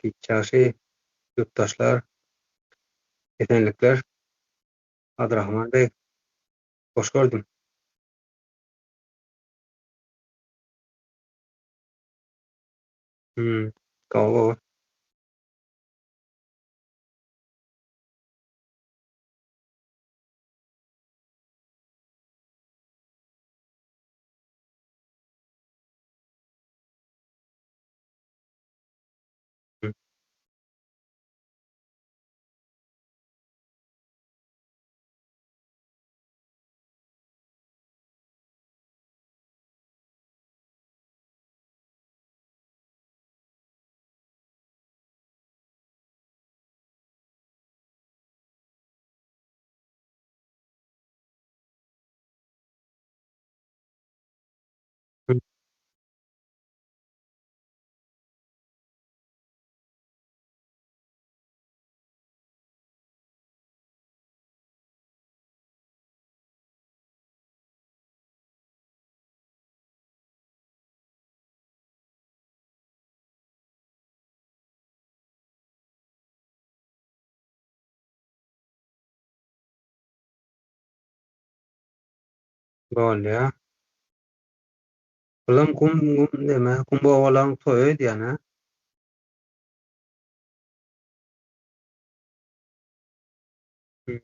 Giç ýagşy, ýurtdaşlar. Esenlikler. Abdyrahman beg. Hoş gördüm. Hmm, gowy gowy. Hmm. Hmm. Bolýa. Bulam gum gum neme, gum obalaryň toýy öýdýän hä? Hmm.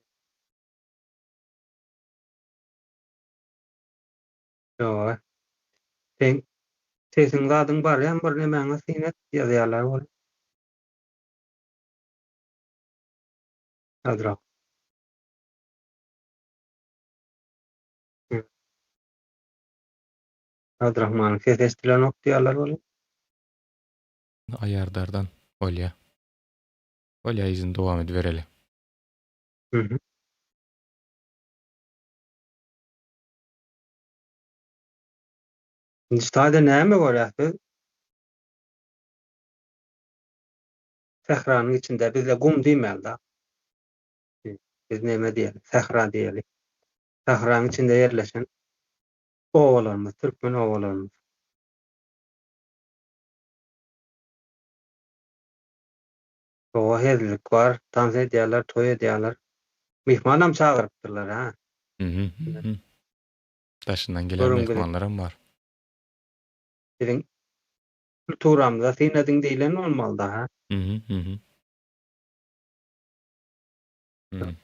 Ýoga. Seň sesiň zadyň barýan bir nemäňe syn et ýazýarlar bol. Adrak. Hmm. Abdyrahmanyň sesi eşdilenok diýýärler welin. Aýardardan bolýa. Bolýa yzyny dowam edibereli. Mhm. Nji taýda näme görýäs biz? Sähranyň içinde bizde gum diýmäli-da. Biz neme diýeli? Sähra diýeli. Sähranyň içinde ýerleşen obalarymyz, türkmen obalarymyz. Oba hezillik bar, tans edýärler, toý edýärler. Myhmanam çagyrypdyrlar, hä? Mhm, mhm. Daşyndan gelen Görüň biziň myhmanlaram bar. Biziň kulturamyza syn ediň diýlen bolmaly-da, hä? Mhm, mhm. Mhm.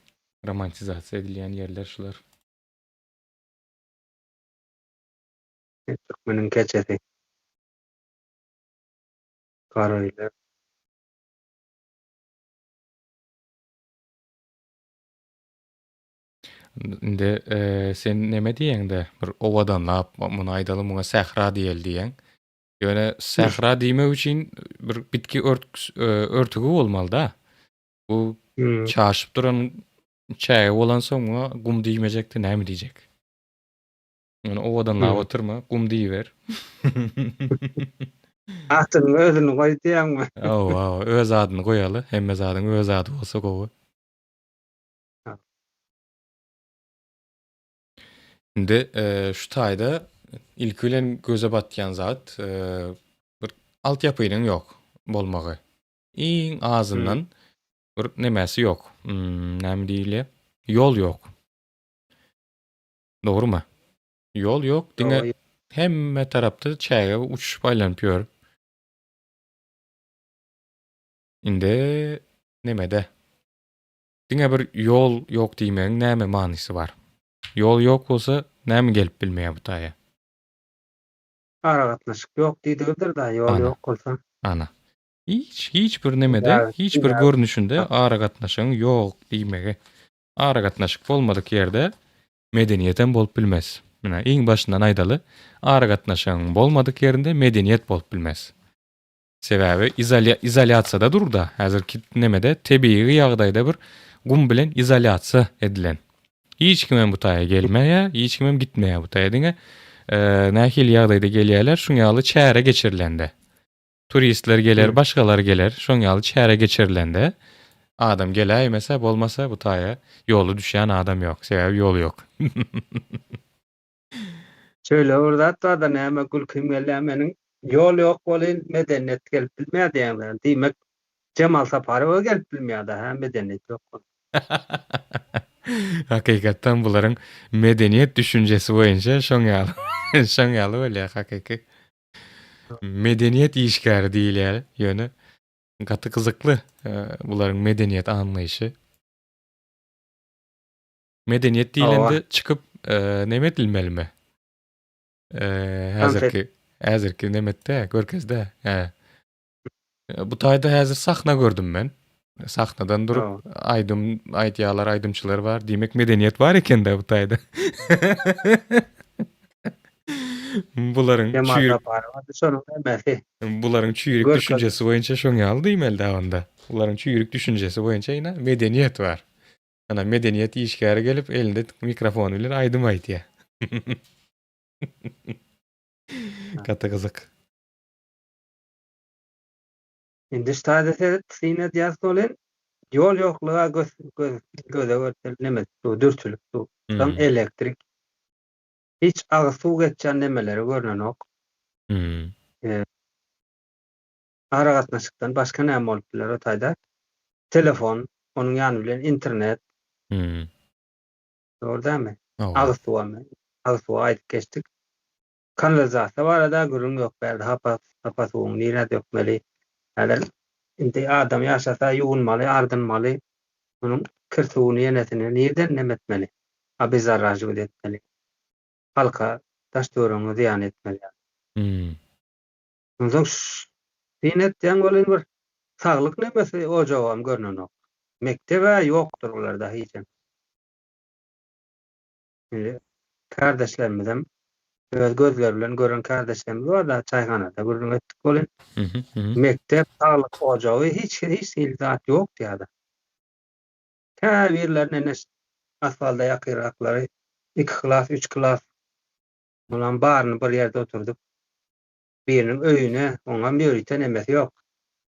Romantizasiýa edilýän ýerler şular. Türkmeniň keçesi. Garaöýler. Indi sen neme diýeňde bir owadanlap muny aýdaly muňa sähra diýeli diýeň. Ýöne sähra diýmek üçin bir bitki örtügi bolmalyda. Bu çaşyp duran çäge bolansoň muňa gum diýmejekde näme diýjek. Ýöne owadanlap oturma, gum diýiber. Adynyň özüni goý diýýäňmi? Hawa, hawa, öz adyny goýaly. Hemme zadyň öz ady bolsa gowy. Indi şu taýda ilki bilen göze batýan zat bir altyapynyň ýok bolmagy. Iň azyndan bir nemesi ýok. Näme diýilýär? Ýol ýok. Dogrumy? Ýol ýok, diňe hemme tarapda çäge uçuşyp aýlanyp ýör. Indi nemede? Diňe bir ýol ýok diýmegiň näme manysy bar? Ýol ýok bolsa näme gelip bilmeýär bu taýa? Aragatnaşyk ýok diýdigidir-dä, ýol Ana. ýok bolsa. Ana. Hiç, hiç bir nemede, hiç bir görnüşinde aragatnaşygyň ýok diýmegi. Aragatnaşyk bolmadyk ýerde medeniýetem bolup bilmez. Mine, iň başyndan aýdaly, aragatnaşygyň bolmadyk ýerinde medeniýet bolup bilmez. Sebäbi izolýasiýada dur-da, häzirki nemede tebigy ýagdaýda bir gum bilen izolýasiýa edilen. Hiç kimem bu taýa gelmeýär, hiç kimem gitmeýär bu taýa. Diňe nähili ýagdaýda gelýärler, şuň ýaly çäre geçirilende. Turistler geler, başgalar geler, şoň ýaly çäre geçirilende adam geläýmese, bolmasa bu taýa ýoly düşýän adam ýok. Sebäbi ýol ýok. Şeýle bir zat barda näme gülkim gelýär meniň. Ýol ýok welin medeniýet gelip bilmeýär diýýäň sen. Diýmek. Jemal Saparowa gelip bilmeýär-de, hä, medeniýet ýok. Hakykatdan bularyň medeniýet düşünjesi boýunça şoň ýaly, şoň ýaly bolýar hakyky. Medeniýet işgäri diýilýär, ýöne gaty gyzykly bularyň medeniýet anlaýşy. Medeniýet diýlende çykyp neme edilmelimi? Häzirki häzirki nemetde görkezde. Hä. Bu taýda häzir sahna gördüm men. Sahnadan durup aýdym aýdýarlar, aýdymçylar bar. Diýmek medeniýet bar ekende bu taýda. Bularyň çüýrük Bularyň çüýrük düşünjesi boýunça şoň ýaly diýmeli-dä onda. Bularyň çüýrük düşünjesi boýunça ine medeniýet bar. Ana medeniýet işgäri gelip elinde mikrofon bilen aýdym aýdýar. Gaty gyzyk. Indi şu taýda seret syn edýäs welin ýol ýokluga göz göz göze görtel neme dur dürtülip dur. Soň elektrik hiç agyz suw geçýän nemeleri görnenok. Aragatnaşykdan başga näme bolup biler o taýda? Telefon, onuň ýany bilen internet. Dogry dälmi? Agyz suwamy? Agyz suwy aýdyp geçdik. Kanalizasiýa barada gürrüň ýok bärde hapa hapa suwuňy nirä dökmeli? Häzir indi adam ýaşasa ýuwunmaly, ardynmaly. Munuň kir suwuny ýenesini nirden neme etmeli? Obezzarazhiwat etmeli. Halka, daş-töweregiňe zyýan etmeli ýaly. Onsoň syn etseň welin bir saglyk nemesi ojagam görnenok. Mekdeb-ä ýokdur bularda hijem. Indi kärdeşlerimizem öz gözleri bilen gören kärdeşlerimiz bar-da, çaýhanada gürrüň etdik welin, mekdep, saglyk ojagy hiç hiç hili zat ýok diýýärler. Käbirlerine ine asfalda ýakynraklary iki klas, üç klas, olam baryny bir ýerde oturdyp, biriniň öýüne, oňam ýörite nemesi ýok.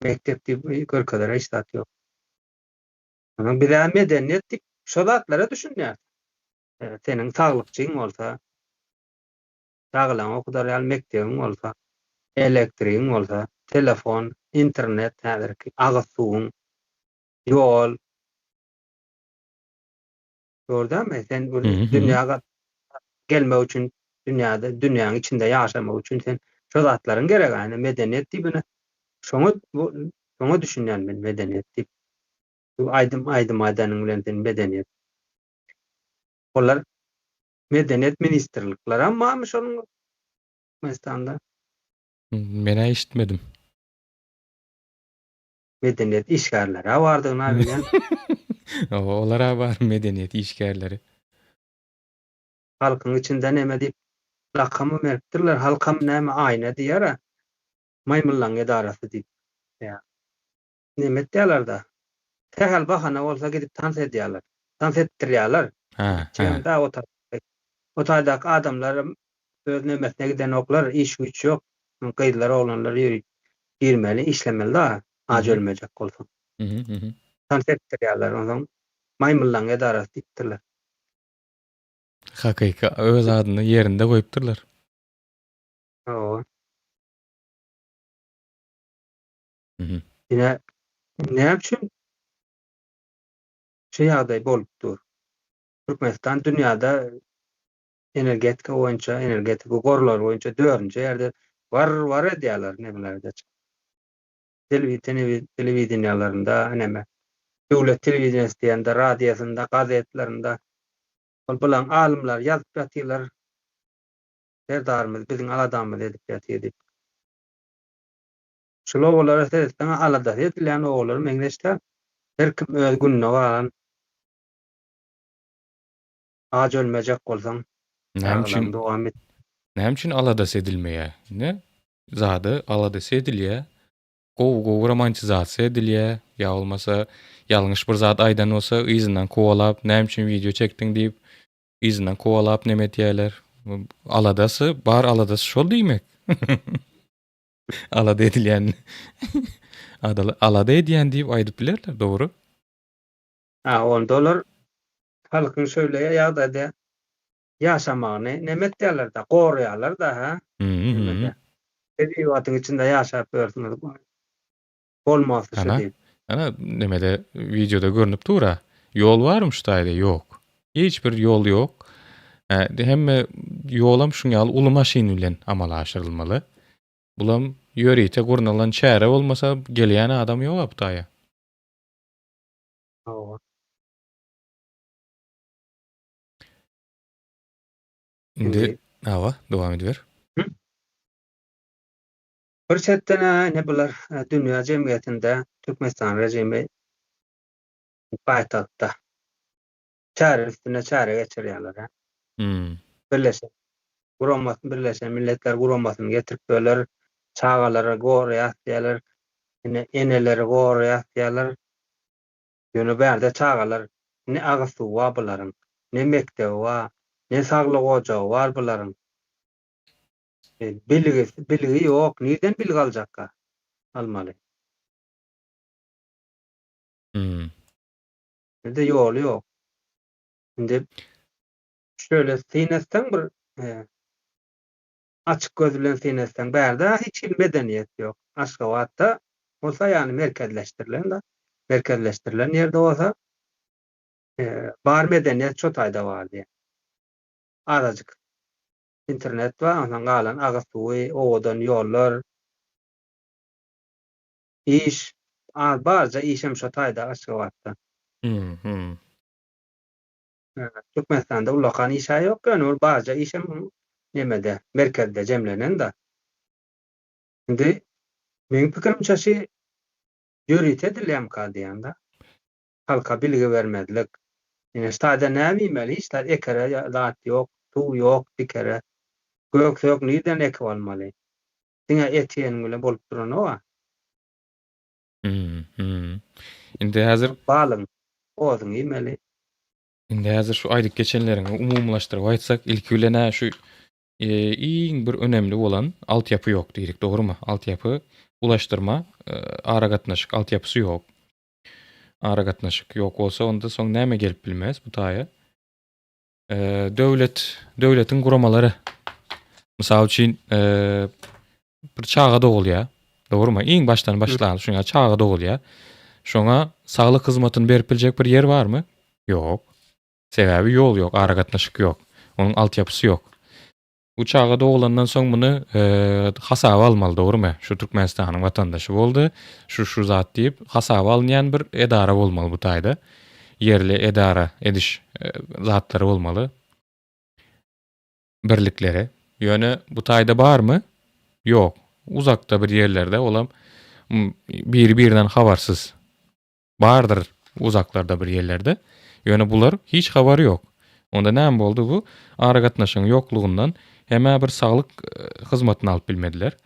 Mekdep diýip görkezere hiç zat ýok. Onsoň biz-ä medeniýet diýip şo zatlara düşünýäris. Seniň saglykçyň bolsa, çagalaňy okudar ýaly mekdebiň bolsa, elektrigiň bolsa, telefon, internet häzirki, agyz suwuň, ýol. Dogry dälmi? Sen bir dünýä gelmek üçin, dünýäde, dünýäň içinde ýaşamak üçin sen şo zatlaryň gerek. Ine medeniýet diýip ine şoňa şoňa düşünýän men medeniýet diýip. Bu aýdym aýdym aýdanyň bilen sen medeniýet. Olar medeniýet ministrliklerem barmy şonuň Türkmenistanda? Men-ä eşitmedim. Medeniýet işgärleri-ä bardygyny-a bilýän. Hawa, olar-a bar, medeniýet işgärleri. Halkyň içinde neme diýip lakamam beripdirler, halkam näme aýna diýer-ä, maýmyllaň edarasy diýip. Ýa. Neme etýärler-de, sähel bahana bolsa gidip tans edýärler. Tans etdirýärler. Hä, hä. O taýdaky adamlaram öz nemesine gidenoklar, iş-güýç ýok. Gyzlar, oglanlar ýörite girmeli, işlemeli-da, aç ölmejek bolsaň. Tans etdirýärler, onsoň maýmyllaň edarasy diýipdirler. Hakyky öz adyny ýerinde goýupdyrlar. Hawa. Ine, näme üçin şu ýagdaý bolup dur? Türkmenistan dünýäde energetika boýunça, energetika gorlary boýunça dördünji ýerde war-war edýärler nemelerde. Telewideniýalarynda, neme, döwlet telewideniýasy diýende, radiosynda, gazetlerinde ol bulaň alymlary ýazyp ýatyrlar, Serdarymyz biziň aladamyzy edip ýatyr diýip. Şul obalara seretseň aladasy edilýän obalar meňzeş-dä. Her kim öz gününe galan. Aç ölmejek bolsaň, Näme üçin çagalaryňy dowam et. Näme üçin aladasy edilmeýär? Ine, zady aladasy edilýär. Gowy gowy romantizasiýa edilýär. Ýa bolmasa ýalňyş bir zat aýdan bolsa yzyndan kowalap, näme üçin wideo çekdiň diýip, yzyndan kowalap neme edýärler. Aladasy bar aladasy şol diýmek. Alada edilýän alada edýän diýip aýdyp bilerler, dogry. Ha onda olar halkyň şöyle ýagdaýda ýaşamagyny neme etýärler-de, goraýarlar-da, hä? Tebigatyň içinde ýaşap ýörsüňiz. Bolmasy şu diýip. Ana nemede wideoda görnüp dur-a. Ýol barmy şu taýda? Ýok. Hiç bir ýol ýok. Hemme ýolam şuň ýaly uly maşyn bilen amala aşyrylmaly. Bulam ýörite gurnalan çäre bolmasa gelýän adam ýok-a bu taýa. Hawa. Indi hawa, dowam ediber. Bir çetden-ä ine bular dünýä jemgyýetinde Türkmenistan režimi paýtagtda çäre üstüne çäre geçirýärler. Birleşen guramasyny, Birleşen Milletler Guramasyny getirip çagalary goraýas diýýärler, ine eneleri goraýas diýýärler. Ýöne bärde çagalar ne agyz suwy bar bularyň, ne mekdebi bar, ne saglyk ojagy bar bularyň. Bilgisi, bilgi ýok, nirden bilgi aljakka? Almaly. Hmm. Indi ýoly ýok. Indi şöyle syn etseň bir e, açyk göz bilen syn etseň bärde hiç hili medeniýet ýok. Aşgabatda bolsa ýagny merkezleşdirilen da, merkezleşdirilen ýerde bolsa e, bar medeniýet şo taýda bar diýen. Azajyk internet bar, ondan galan agyz suwy, owadan ýollar, iş, az barja işem şo taýda Aşgabatda. Hmm. Türkmenistanda ullakan iş-ä ýok, ýöne ol barja işem nemede, merkezde jemlenen-de. Indi meň pikirimçe şi ýörite edilýärmika diýýän-de. Halka bilgi bermezlik. Ine şu taýda näme iýmeli, hiç zat ekere zat ýok, suw ýok dikere. Gök-sök nirden ekip almaly? Diňe et iýeniň bilen bolup duranok-a. Hmm. Indi häzir Balygyň ozuň iýmeli. Indi häzir şu aýdyp geçenleriňi umumylaşdyryp aýtsak, ilki bilen-ä şu e, iň bir önemli bolan altyapy ýok diýdik, dogrumy? Altyapy, ulaşdyrma, e, aragatnaşyk altyapysy ýok. Aragatnaşyk ýok bolsa, onda soň näme gelip bilmez bu taýa? E, döwlet, döwletiň guramalary. Mysal üçin, e, bir çaga dogulýar. Dogrumy? Iň başdan başlaýaly, şuňa çaga dogulýar. Şoňa saglyk hyzmatyny berip biljek bir ýer barmy? Ýok. Sebäbi ýol ýok, aragatnaşyk ýok. Onuň altyapysy ýok. Bu çaga dogulandan soň muny e, hasaba almaly, dogrumy? Şu Türkmenistanyň watandaşy boldy, şu şu zat diýip hasaba alynýan bir edara bolmaly bu taýda. Ýerli edara ediş e, zatlary bolmaly. Birlikleri. Ýöne bu taýda barmy? Ýok. Uzakda bir ýerlerde olam biri-birinden habarsyz. Bardyr uzaklarda bir ýerlerde. Ýöne bular hiç habary ýok. Onda näme boldy bu? Aragatnaşygyň ýoklugyndan hem-ä bir saglyk hyzmatyny alyp bilmediler.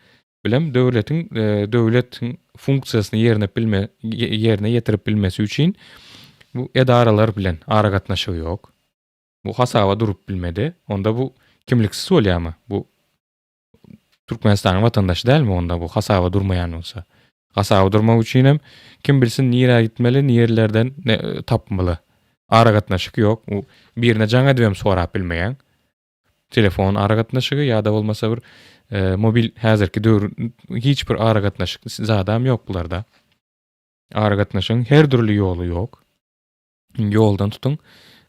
Bilem döwletiň döwletiň funksiýasyny ýerine bilme ýerine ýetirip bilmesi üçin bu edaralar bilen aragatnaşygy ýok. Bu hasaba durup bilmedi. Onda bu kimliksiz bolýarmy? Bu Türkmenistanyň watandaşy dälmi onda bu hasaba durmaýan bolsa? Hasaba durmak üçin hem kim bilsin nirä gitmeli, nirlerden ne, tapmaly. Aragatnaşyk ýok. Birine jaň edip hem sorap bilmeýäň. Telefon aragatnaşygy ýa-da bolmasa bir e, mobil häzirki döwür hiç bir aragatnaşyk zadam ýok bularda. Aragatnaşygyň her dürli ýoly ýok. Ýoldan tutuň,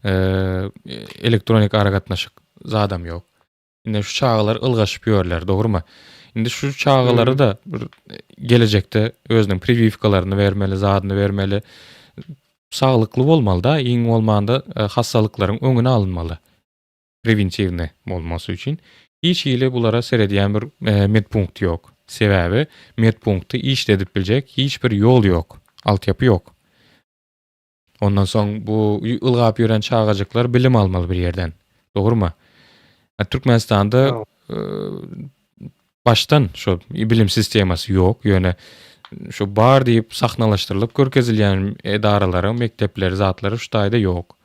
e, elektronik aragatnaşyk zadam ýok. Indi şu çagalar ylgaşyp ýörler, dogrumy? Indi şu çagalary da bir gelejekde özüniň priwiwkalaryny bermeli, zadyny bermeli. Saglykly bolmaly da, iň bolmanda e, hassalyklaryň öňüni alynmaly. Prewentiwny bolmasy üçin. Hiç hili bulara seredýän bir e, medpunkt ýok. Sebäbi medpunkty işledip biljek hiç bir ýol ýok, altyapy ýok. Ondan soň bu ylgap ýören çagajyklar bilim almaly bir ýerden. Dogrumy? Türkmenistanda e, başdan şu bilim sistemasy ýok, ýöne şu bar diýip sahnalaşdyrylyp görkezilýän edaralary, mekdepleri, zatlary şu taýda ýok.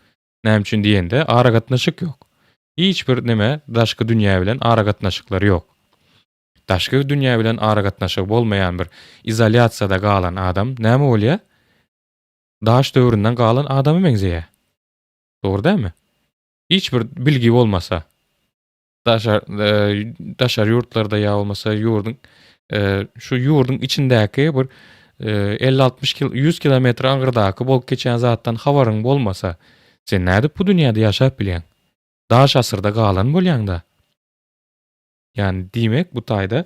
Näme üçin diýende, aragatnaşyk ýok. Hiç bir neme daşky dünýä bilen aragatnaşyklary ýok. Daşky dünýä bilen aragatnaşygy bolmaýan bir izolýasiýada galan adam näme bolýar? Daş döwründen galan adama meňzeýär. Dogry dälmi? Hiç bir bilgi bolmasa, daşar, e, daşary ýurtlarda ýa bolmasa ýurduň e, şu ýurduň içindäki bir e, 50-60 kil 100 kilometr aňyrdaky bolup geçýän zatdan habaryň bolmasa, sen nädip bu dünýäde ýaşap bilýäň? Daş asyrda galan bolýaň-da. Ýagny diýmek bu taýda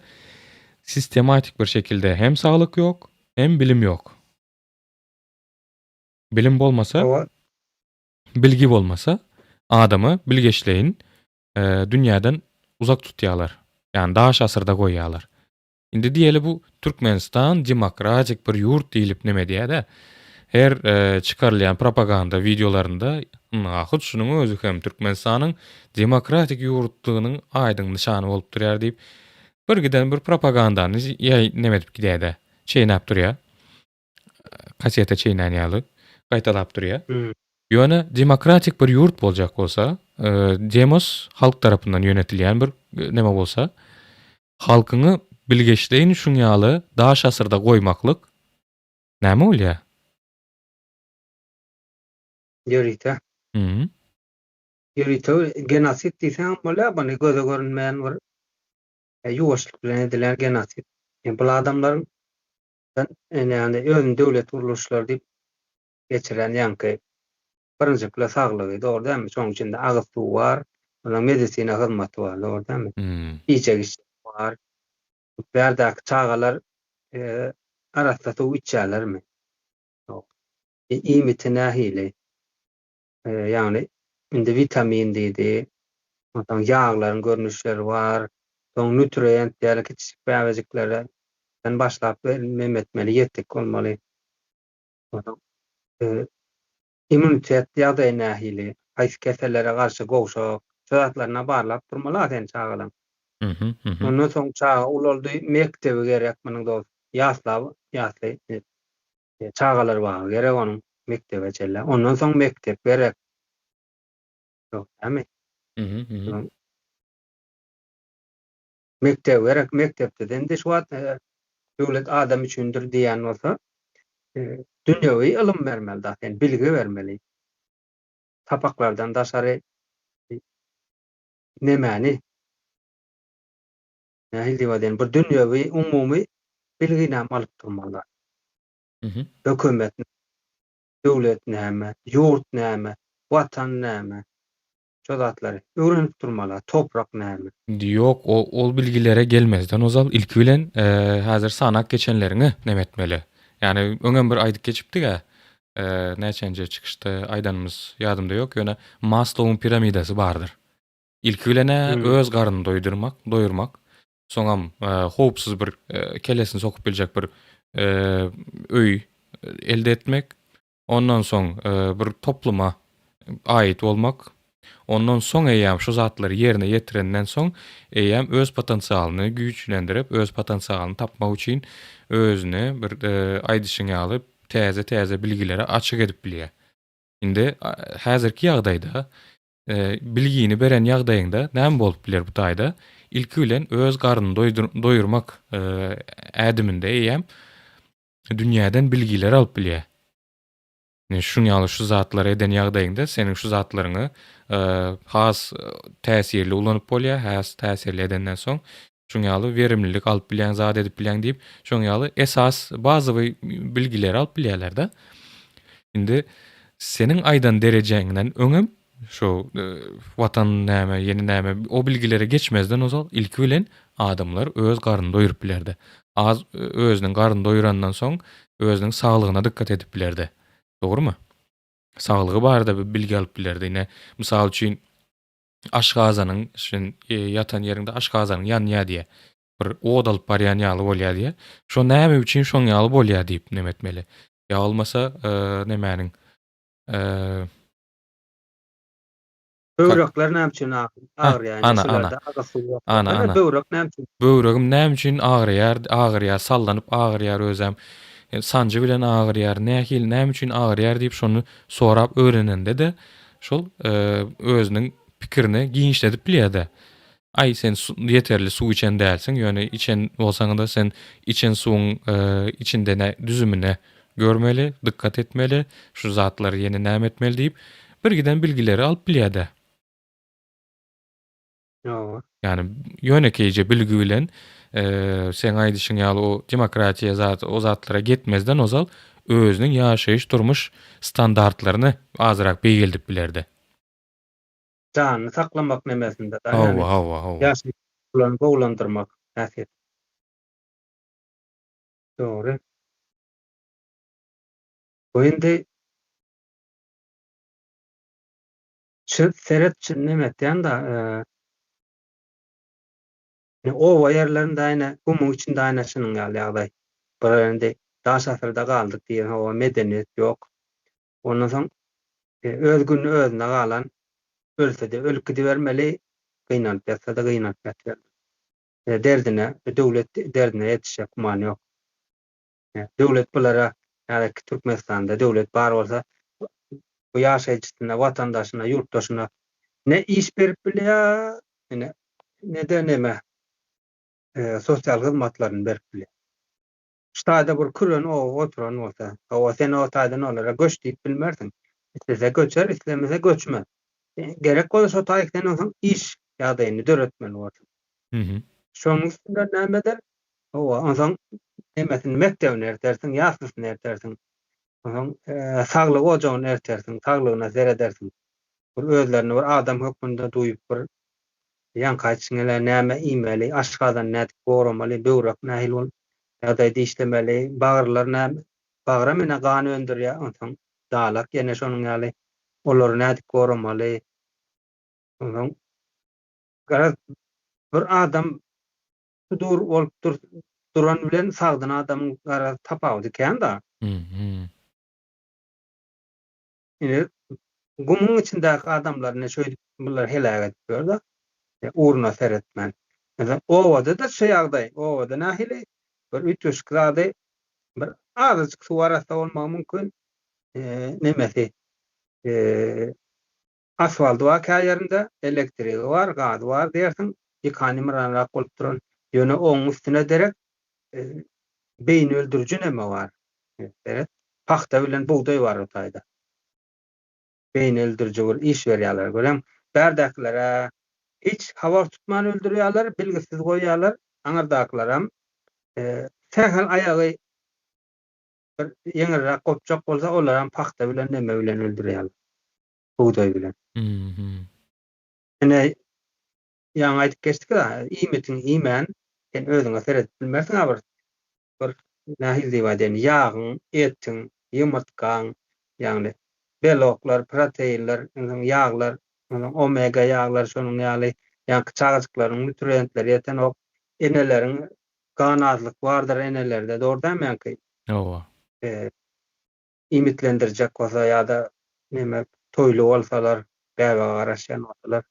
sistematik bir şekilde hem saglyk ýok, hem bilim ýok. Bilim bolmasa, bilgi bolmasa adamy bilgeşleýin dünýäden uzak tutýarlar. Ýagny daş asyrda goýýarlar. Indi diýeli bu Türkmenistan demokratik bir ýurt diýlip neme diýýär-de. Her çykarylýan propaganda wideolarynda ynha hut şunuň özi hem Türkmenistanyň demokratik ýurtdygynyň aýdyň nyşany bolup durýar diýip bir giden bir propagandany ýaý neme edip gidýär-de. Çeýnäp durýar. Kaseta çeýnän ýaly gaýtalap durýar. Ýöne demokratik bir ýurt boljak bolsa, demos halk tarapyndan ýönetilýän bir neme bolsa, halkyňy bilgeşleýin şuň ýaly daş asyrda goýmaklyk näme bolýar? Ýörite. Ýörite genosid diýseňem bolýar, buny göze görünmeýän bir ýuwaşlyk bilen edilen genosid. Bul adamlaryň ýagny özüni döwlet gurluşlary diýip geçiren ýaňky birinjikle saglygy, dogry dälmi? Şonuň içinde agyz suwy bar, ondan medisina hyzmaty bar, dogry dälmi? Iýjek-içjek bar. Bärdäki çagalar arassa suw içýärlermi? Ýok. Iýmiti nähili? Ýagny indi witamin diýdi, onsoň ýaglaryň görnüşleri bar, soň nutrient ýaly kiçijik bäbejiklere başlap neme etmeli, ýetik bolmaly. Onsoň immunitet ýagdaýy nähili, haýsy kesellere garşy gowşak, şu zatlaryna barlap durmaly-a sen çagalaň. Ondan soň çaga ulaldy, mekdebi gerek munuň dost, ýasla, ýasly çagalar bagy gerek onuň mekdebe çenli. Ondan soň mekdep gerek. Ýok, dämi? Mekdep gerek, mekdepde-de indi şu wagt döwlet adam üçindir diýýän bolsa, dünýewi ylym bermeli da, sen bilgi bermeli. Sapaklardan daşary nemäni nähili diýip aýdaýyn, bir dünýewi umumy bilginäm alyp durmaly. Hökümet, döwlet näme, ýurt näme, watan näme, Şo zatlary öwrenip durmaly, toprak näme? Ýok, ol bilgilere gelmezden ozal ilki bilen häzir sanap geçenleriňi neme etmeli. Ýagny öňem bir aýdyp geçipdik-ä, näçenji çykyşda aýdanymyz ýadymda ýok, ýöne Maslowyň piramidasy bardyr. Ilki bilen-ä öz garnyny doýdurmak, doýurmak, soňam howpsuz bir kellesini sokup biljek bir öý elde etmek, Ondan soň bir topluma aýyt bolmak, ondan soň eýýäm şu zatlary ýerine ýetirenden soň eýýäm öz potensialyny güýçlendirip, öz potensialyny tapmak üçin özüni bir aýdyşyň ýaly täze-täze bilgilere açyk edip bilýär. Indi häzirki ýagdaýda bilgini beren ýagdaýyňda näme bolup biler bu taýda? Ilki bilen öz garnyny doýurmak ädiminde eýýäm dünýäden bilgiler alyp bilýär. Ine şuň ýaly şu zatlary eden ýagdaýyňda seniň şu zatlaryňy has täsirli ulanyp bolýar, has täsirli edenden soň şuň ýaly werimlilik alyp bilýäň, zat edip bilýäň diýip, şoň ýaly esas bazowy bilgileri alyp bilýärler-de. Indi seniň aýdan derejäňden öňem şu watan näme, ýene näme o bilgilere geçmezden ozal ilki bilen adamlar öz garnyny doýuryp bilerdi. Az özüniň garnyny doýurandan soň özüniň saglygyna dykgat edip bilerdi. Dogrumy? Saglygy barada bir bilgi alyp bilerdi. Ine, mysal üçin aşgazanyň sen ýatan ýeriňde aşgazanyň ýanýar diýýär. Bir ot alyp barýan ýaly bolýar diýýär. Şo näme üçin şoň ýaly bolýar diýip neme etmeli. Ýa bolmasa nemäniň Böwrekler näme üçin agyrýar? Ana, ana. Ana, ana. Böwrek näme üçin? Böwregim näme üçin agyrýar? Agyrýar, sallanyp agyrýar özem. Sanjy bilen agyrýar. Nähili, näme üçin agyrýar diýip şony sorap öwrenende-de şol özüniň pikirini giňişledip bilýär-de. Aý sen ýeterli suw içen dälsiň, ýöne içen bolsaňda sen içen suwuň içinde nä düzümine görmeli, dykgat etmeli, şu zatlary ýene näme etmeli diýip, birgiden bilgileri alyp bilýär-de. Hawa. Ýagny ýönekeýje bilgi bilen seň aýdyşyň ýaly o demokratiýa zat o zatlara getmezden ozal özüniň ýaşaýyş durmuş standartlaryny azyrak beýgeldip bilerdi. Janyny saklamak nemesinde da ýagny Hawa hawa hawa. ýaşaýyş gowulandyrmak häsiýet. Dogry. Bu indi Şu seret şu neme etýän da e, oba ýerlerinde aýna gumuň içinde aýna şunuň ýaly ýagdaý. Bir indi daş asyrda galdyk diýen hawa medeniýet ýok. Ondan soň e, öz günü özüne galan ölse-de ölüp gidibermeli, gynanyp ýatsa-da gynanyp ýatybermeli. E, derdine, döwlet derdine ýetişjek gümany ýok. Döwlet bulara häzirki Türkmenistanda döwlet bar bolsa bu ýaşaýjysyna, watandaşyna, ýurtdaşyna ne iş berip bilýär, ine ne-de neme sosial hyzmatlaryny berip bilýär. Şu taýda bir küren oba oturan bolsa, hawa sen o taýdan olara göç diýip bilmersiň. Islese göçer, islemese göçmez. Gerek bolsa şo taýy sen onsoň iş ýagdaýyny döretmeli borsuň. Şonuň üstünden näme eder? Hawa, onsoň nemesini mekdebini ertersiň, ýaslysyny ertersiň. Onsoň saglyk ojagyny ertersiň, saglygyna seredersiň. Bir özlerini bir adam hökmünde duýup bir ýaňky aýdyşyň ýaly näme iýmeli, aşgazany nädip goramaly, böwrek nähili bolup ýagdaýda işlemeli, bagyrlar näme, bagyram ine gan öndürýär, onsoň dalak ýene şonuň ýaly, olary nädip goramaly. Onsoň garaz bir adam Dur bolup dur duran bilen sagdyn adamyň garaz tapawudy kän da. Ine gumuň içindäki adamlar ine şöýdüp bular heläk edip ýör da. Ugruna seretmän. Meselem obada-da şu ýagdaý. Obada nähili bir üýtgeşik zady bir azajyk suw arassa bolmagy mümkin. Nemesi Asfalty bar kä ýerinde, elektrigi bar, gazy bar diýersiň, ýykan-ýumranrak bolup duran. Ýöne oň üstüne derek beýni öldüriji neme bar. Seret, pagta bilen bugdaý bar o taýda. Beýni öldüriji bir iş berýärler. Görýäňmi? Bärdäkiler-ä hiç habar tutman öldürýärler, bilgisiz goýýarlar. Aňyrdakylaram sähel aýagy bir ýeňilräk gopjak bolsa, olaram pagta bilen neme bilen öldürýärler. Bugdaý bilen. Ine, ýaňy aýdyp geçdik-ä, iýmitiňi iýmän, sen özüňe seredip bilmersiň-ä bir, bir nähili diýip aýdaýyn, ýagyň, etiň, ýumurtgaň, ýagny beloklar, proteinler, onsoň ýaglar, onsoň omega ýaglar, şonuň ýaly, ýaňky çagajyklaryň nutrientleri ýetenok, eneleriň gan azlyk bardyr enelerde, dogry dälmi ýaňky? Hawa. Iýmitlendirjek bolsa ýa-da neme toýly bolsalar, bäbege garaşýan bolsalar.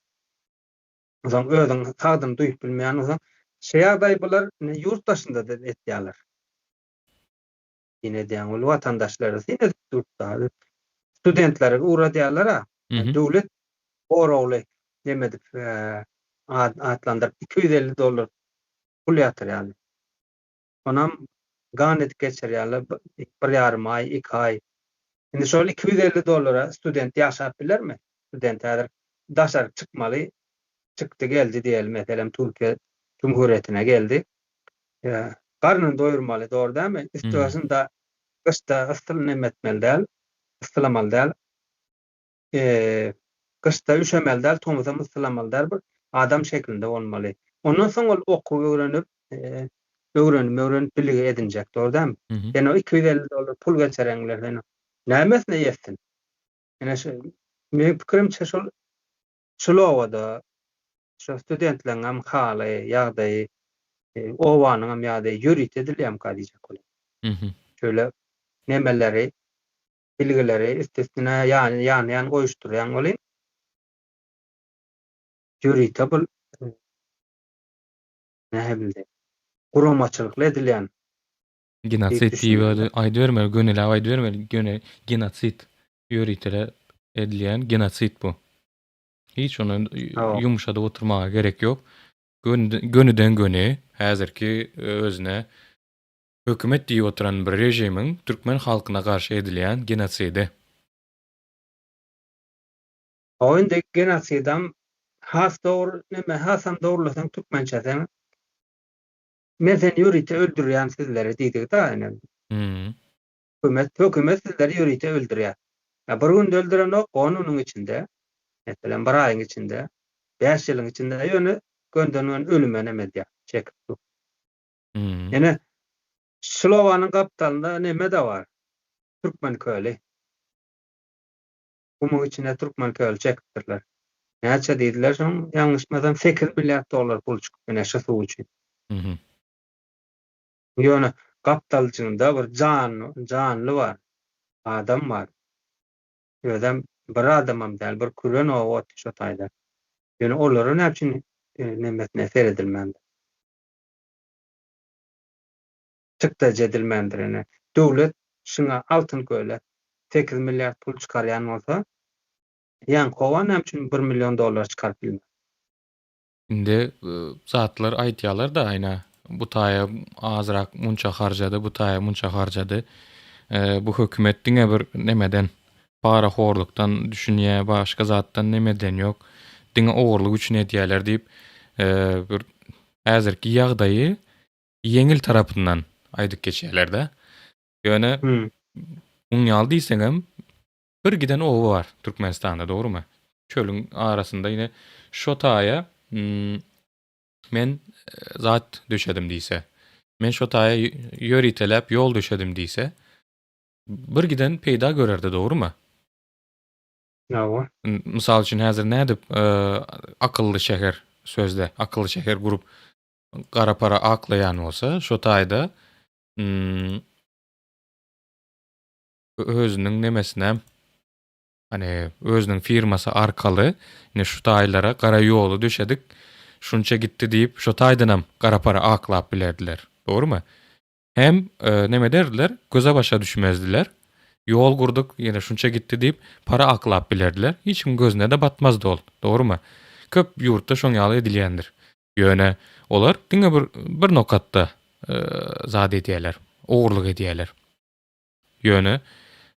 Onsoň özüň sagdyn duýup bilmeýän bolsaň, şu ýagdaý bular indi ýurt daşynda-da etýärler. Syn edýäň ol watandaşlary syn edip durupda. Studentleri ugradýarlar-a. Döwlet goragly neme edip atlandyryp 250 dollar pul ýatyrýarlar. Onam gan edip geçirýärler bir ýarym aý, iki aý. Indi şol 250 dollara student ýaşap bilermi? Student häzir daşaryk çykmaly, çykdy geldi diýeli, meselem Türkiýe Cumhuriyetine geldi. Garnyny doýurmaly, dogry dälmi? Üsti-başynda gyşda yssyl neme etmeli däl, ysslamaly däl. Gyşda üşemeli däl, tomusam ysslamaly däl, bir adam şeklinde bolmaly. Ondan soň ol okuw öwrenip, öwrenip, öwrenip bilgi edinjek, dogry dälmi? Sen o 250 dollar pul geçireň bilen sen nämesine ýetsin? Ine şu meniň pikirimçe şol şul obada şu studentleriň hem haly, ýagdaýy, obanyň hem ýagdaýy ýörite edilýärmika diýjek bolýan. Şöyle nemeleri, bilgileri üst-üstüne ýan-ýan goýuşdyrýaň welin, ýörite bul nähili guramaçylykly edilýän Genosid diýip aýdybermeli, gönüläp aýdybermeli, göni genosid ýöritele edilýän genosid bu. Hiç ony ýumşadyp oturmaga gerek ýok. Gönüden-göni häzirki özüne hökümet diýip oturan bir režimiň türkmen halkyna garşy edilýän genosidi. O indi genosidam. Has dogry neme hasam dogrulasaň türkmençe men seni ýörite öldürýän sizleri diýdigi-da ine. Hmm. Hökümet, hökümet sizleri ýörite öldürýär. Ýa bir günde öldürenok, on günüň içinde, meselem, bir aýyň içinde, bäş ýylyň içinde, ýöne gönden-gön ölüme neme edýär, çekip dur. Hmm. Ine, şul obanyň gapdalynda neme-de bar, Türkmen köli. Gumuň içine Türkmen köli çekipdirler. Näçe diýdiler şoň, ýalňyşmasam 8 milliard dollar pul çykyp ine şu suw üçin. Mhm. Ýöne gapdaljygynda bir jan, janly bar. Adam bar. Özem bir adamam däl, bir küren oba otyr şo taýda. Ýöne olara näme üçin nemesine seredilmändir? Çykdajy edilmändir ine. Döwlet şuňa Altyn köle 8 milliard pul çykarýan bolsa, Ýankowa näme üçin 1 million dollar çykaryp bilmez? Indi zatlar aýtýarlar-da aýna bu taýa azrak munça harjady, bu taýa munça harjady. Bu hökümet diňe bir nemeden parahorlukdan düşünýär, başga zatdan nemeden ýok. Diňe ogurlyk üçin edýärler diýip, bir häzirki ýagdaýy ýeňil tarapyndan aýdyp geçýärler-de. Ýöne muň ýaly diýseňem Bir giden oba bar Türkmenistanda dogrymy? Çölüň arasynda ine şo taýa men zat döşedim diýse. Men şo taýa ýöriteläp ýol döşedim diýse. Bir giden peýda görerdi dogrymy? Hawa. Mysal üçin häzir nädip akylly şäher sözde akylly şäher gurup gara para aklaýan bolsa şo taýda özüniň nemesine hani özüniň firmasy arkaly ine şu taýlara gara ýoly düşedik şunça gitdi diýip şo taýdanam gara para aklap bilerdiler. Dogrymy? Hem e, neme ederdiler? Göze başa düşmezdiler. Ýol gurduk, ýene şunça gitdi diýip para aklap bilerdiler. Hiç kim gözüne de batmazdy ol. Dogrymy? Köp ýurtda şoň ýaly edilýändir. Ýöne olar diňe bir bir nokatda e, zat edýärler, ogurlyk edýärler. Ýöne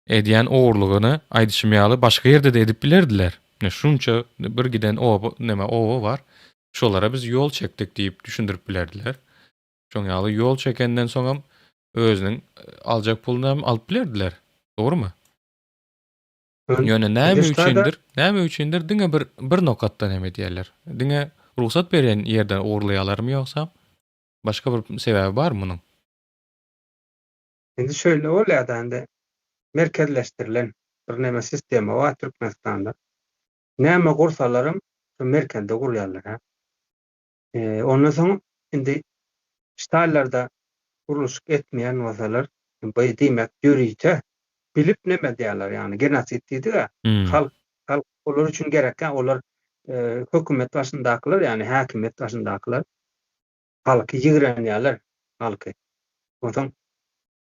edýän ogurlygyny aýdyşym ýaly başga ýerde-de edip bilerdiler. Ine şunça bir giden oba neme oba bar. Şolara biz ýol çekdik diýip düşündirip bilerdiler. Şoň ýaly ýol çekenden soňam özüniň aljak puluny hem alyp bilerdiler. Dogrymy? Ýöne näme üçindir, näme üçindir diňe bir bir nokatdan hem edýärler. Diňe rugsat berýän ýerden ogurlaýarlarmy ýogsam başga bir sebäbi barmy munuň? Indi şeýle bolýar-da, indi merkezleşdirilen bir neme sistema bar Türkmenistanda. Näme gursalaram şu merkezde gurýarlar, hä. Ondan soň indi ştallarda gurluşyk etmeýän bolsalar, bu diýmek ýörite bilip neme edýärler, ýagny genosid diýdik-ä, halk, halk olar üçin gerekkä, olar hökümet başyndakylar, ýagny häkimiýet başyndakylar halky ýigrenýärler halky. Onsoň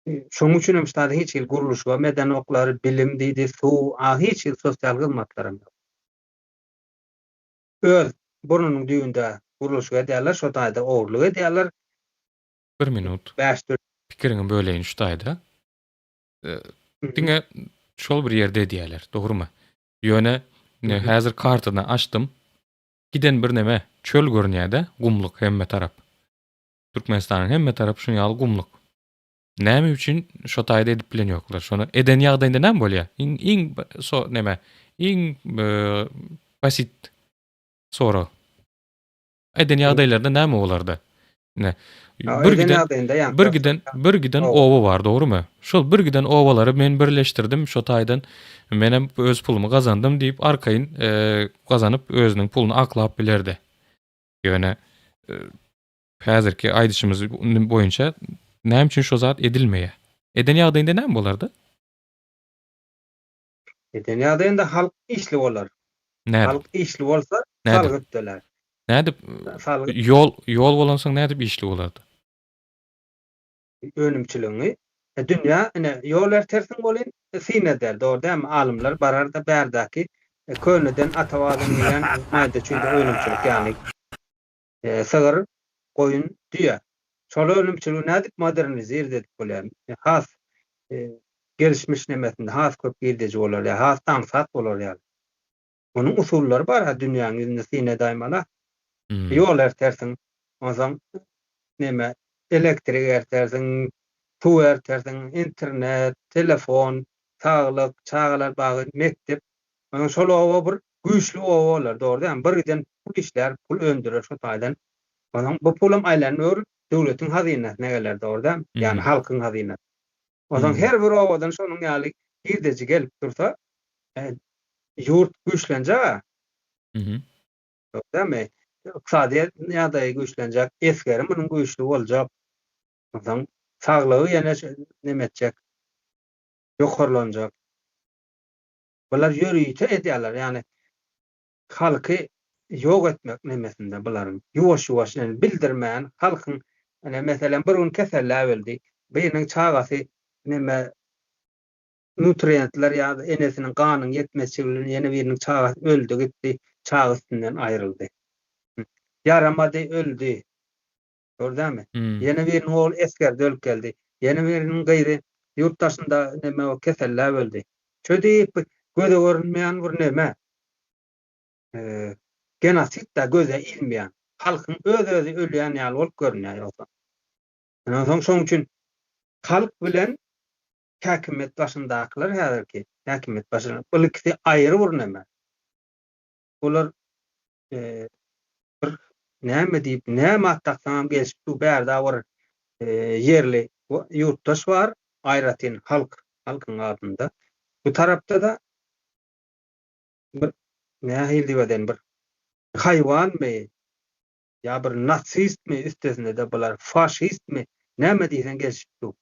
şonuň üçin hem ştada hiç hili gurluşygam edenoklar, bilim diýdi, suw, a hiç hili sosial hyzmatlaram ýok. Öz burnunyň düýbünde gurluşyk edýärler, şo taýda ogurlyk edýärler. Bir minut. Bäş-dört. Pikiriňi böleýin şu taýda. Diňe şol bir ýerde edýärler, dogrumy? Ýöne häzir kartany açdym. Giden birneme çöl görünýär-de, gumluk hemme tarap. Türkmenistanyň hemme tarapy şuň ýaly gumluk. Näme üçin şo taýda edip bilen ýoklar? Şony eden ýagdaýynda näme bolýar? Iň iň so neme? Iň e, basit sorag. Eden ýagdaýlarda näme bolardy? Ne? Bir giden bir giden bir giden oba bar, dogrymy? Şol bir giden obalary men birleşdirdim, şo taýdan menem öz pulumy gazandym diýip arkaýyn e, gazanyp özüniň puluny aklap bilerdi. Ýöne e, häzirki aýdyşymyz boýunça näme üçin şo zat edilmeýär? Eden ýagdaýynda näme bolardy? Eden ýagdaýynda halk işli bolar. Nädip? Halk işli bolsa Nädip? salgyt töler. Nädip Salgyt ýol ýol bolansoň nädip işli bolardy? Önümçiligiňi e, dünýä ine ýol ertersiň welin syn eder, dogry dälmi? Alymlar barar-da bärdäki e, köneden ata-babadan gelýän maýda-çüýde önümçilik ýagny e, sygyr, goýun, düýe. Şol önümçiligi nädip modernizir edip bolýar? Has e, gelişmiş nemesinde has köp girdeji bolar ýa has aňsat bolar ýaly. Onuň usullary bar-a dünýäň ýüzünde syn edäýmeli-ä. Ýol ertersiň, onsoň neme, elektrik ertersiň, suw ertersiň, internet, telefon, saglyk, çagalar bagy, mekdep. Onsoň şol oba bir güýçli oba bolar, dogry dälmi? Bir giden pul işlär, pul öndürer şo taýdan. Onsoň bu pulam aýlanyp öwrülip döwletiň hazynasyna geler, dogry dälmi? Ýagny halkyň hazynasyna. Onsoň her bir obadan şonuň ýaly girdeji gelip dursa, ýurt güýçlenjek-ä. Dogry dälmi? Ykdysadyýet ýagdaýy güýçlenjek, esgeri munuň güýçli boljak. Onsoň saglygy ýene neme etjek, ýokarlanjak. Bular ýörite edýärler, ýagny halky ýok etmek nemesinde bularyň ýuwaş-ýuwaş ýagny bildirmän halkyň ine meselem bir gün keselläp öldi, biriniň çagasy neme nutrientler ýa-da enesiniň ganyň ýetmezçiligi bilen ýene biriniň çagasy öldi gitdi, çaga üstünden aýryldy. Ýaramady öldi. Gördämi? Ýene biriniň ogly esgerde ölüp geldi. Ýene biriniň gyzy ýurt daşynda neme keselläp öldi. Şo diýip göze görünmeýän bir neme. Genosid-dä göze ilmeýän. Halkyň öz-özi ölýän ýaly bolup görünýär ýogsa. Ondan soň şoň üçin halk bilen häkimiýet başyndakylar häzirki häkimiýet başynda bul ikisi aýry bir neme. Bular bir näme diýip, näme at daksaňam gelşip dur. Bärde bir ýerli ýurtdaş bar, aýratyn halk, halkyň adynda. Bu tarapda-da bir nähili diýip edeýin, bir haýwanmy ýa bir nasistmi, üstesine-de bular faşistmi, näme diýseň gelşip dur.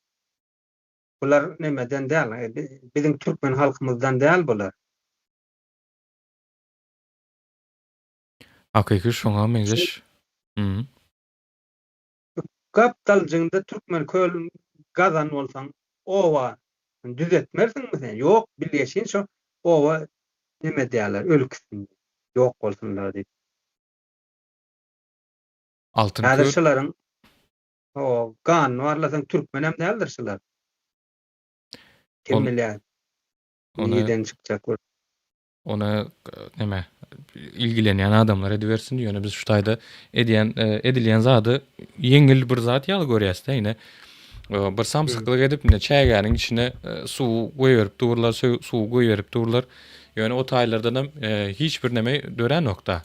Bular nemeden däl, biziň türkmen halkymyzdan däl bular. Hakyky şoňa meňzeş. Hı. Gapdaljyňda türkmen köl gazan bolsaň oba düzetmersiňmi sen? Ýok, bilgeşin şo oba neme edýärler, ölüp gitsin diýip, ýok bolsunlar diýip. Altyn Häzir köl. şularyň o ganyny barlasaň türkmenem däldir şular. Kim Ol bilýär, ony nireden çykjak bolup. Ony neme ilgilenýän adamlar edibersin, ýöne biz şu taýda edýän edilýän zady ýeňil bir zat ýaly görýäs-de ine. Bir samsyklyk edip ine çägäniň içine suw goýberip durlar, suw goýberip durlar. Ýöne o taýlardanam hiç bir neme döränok-da.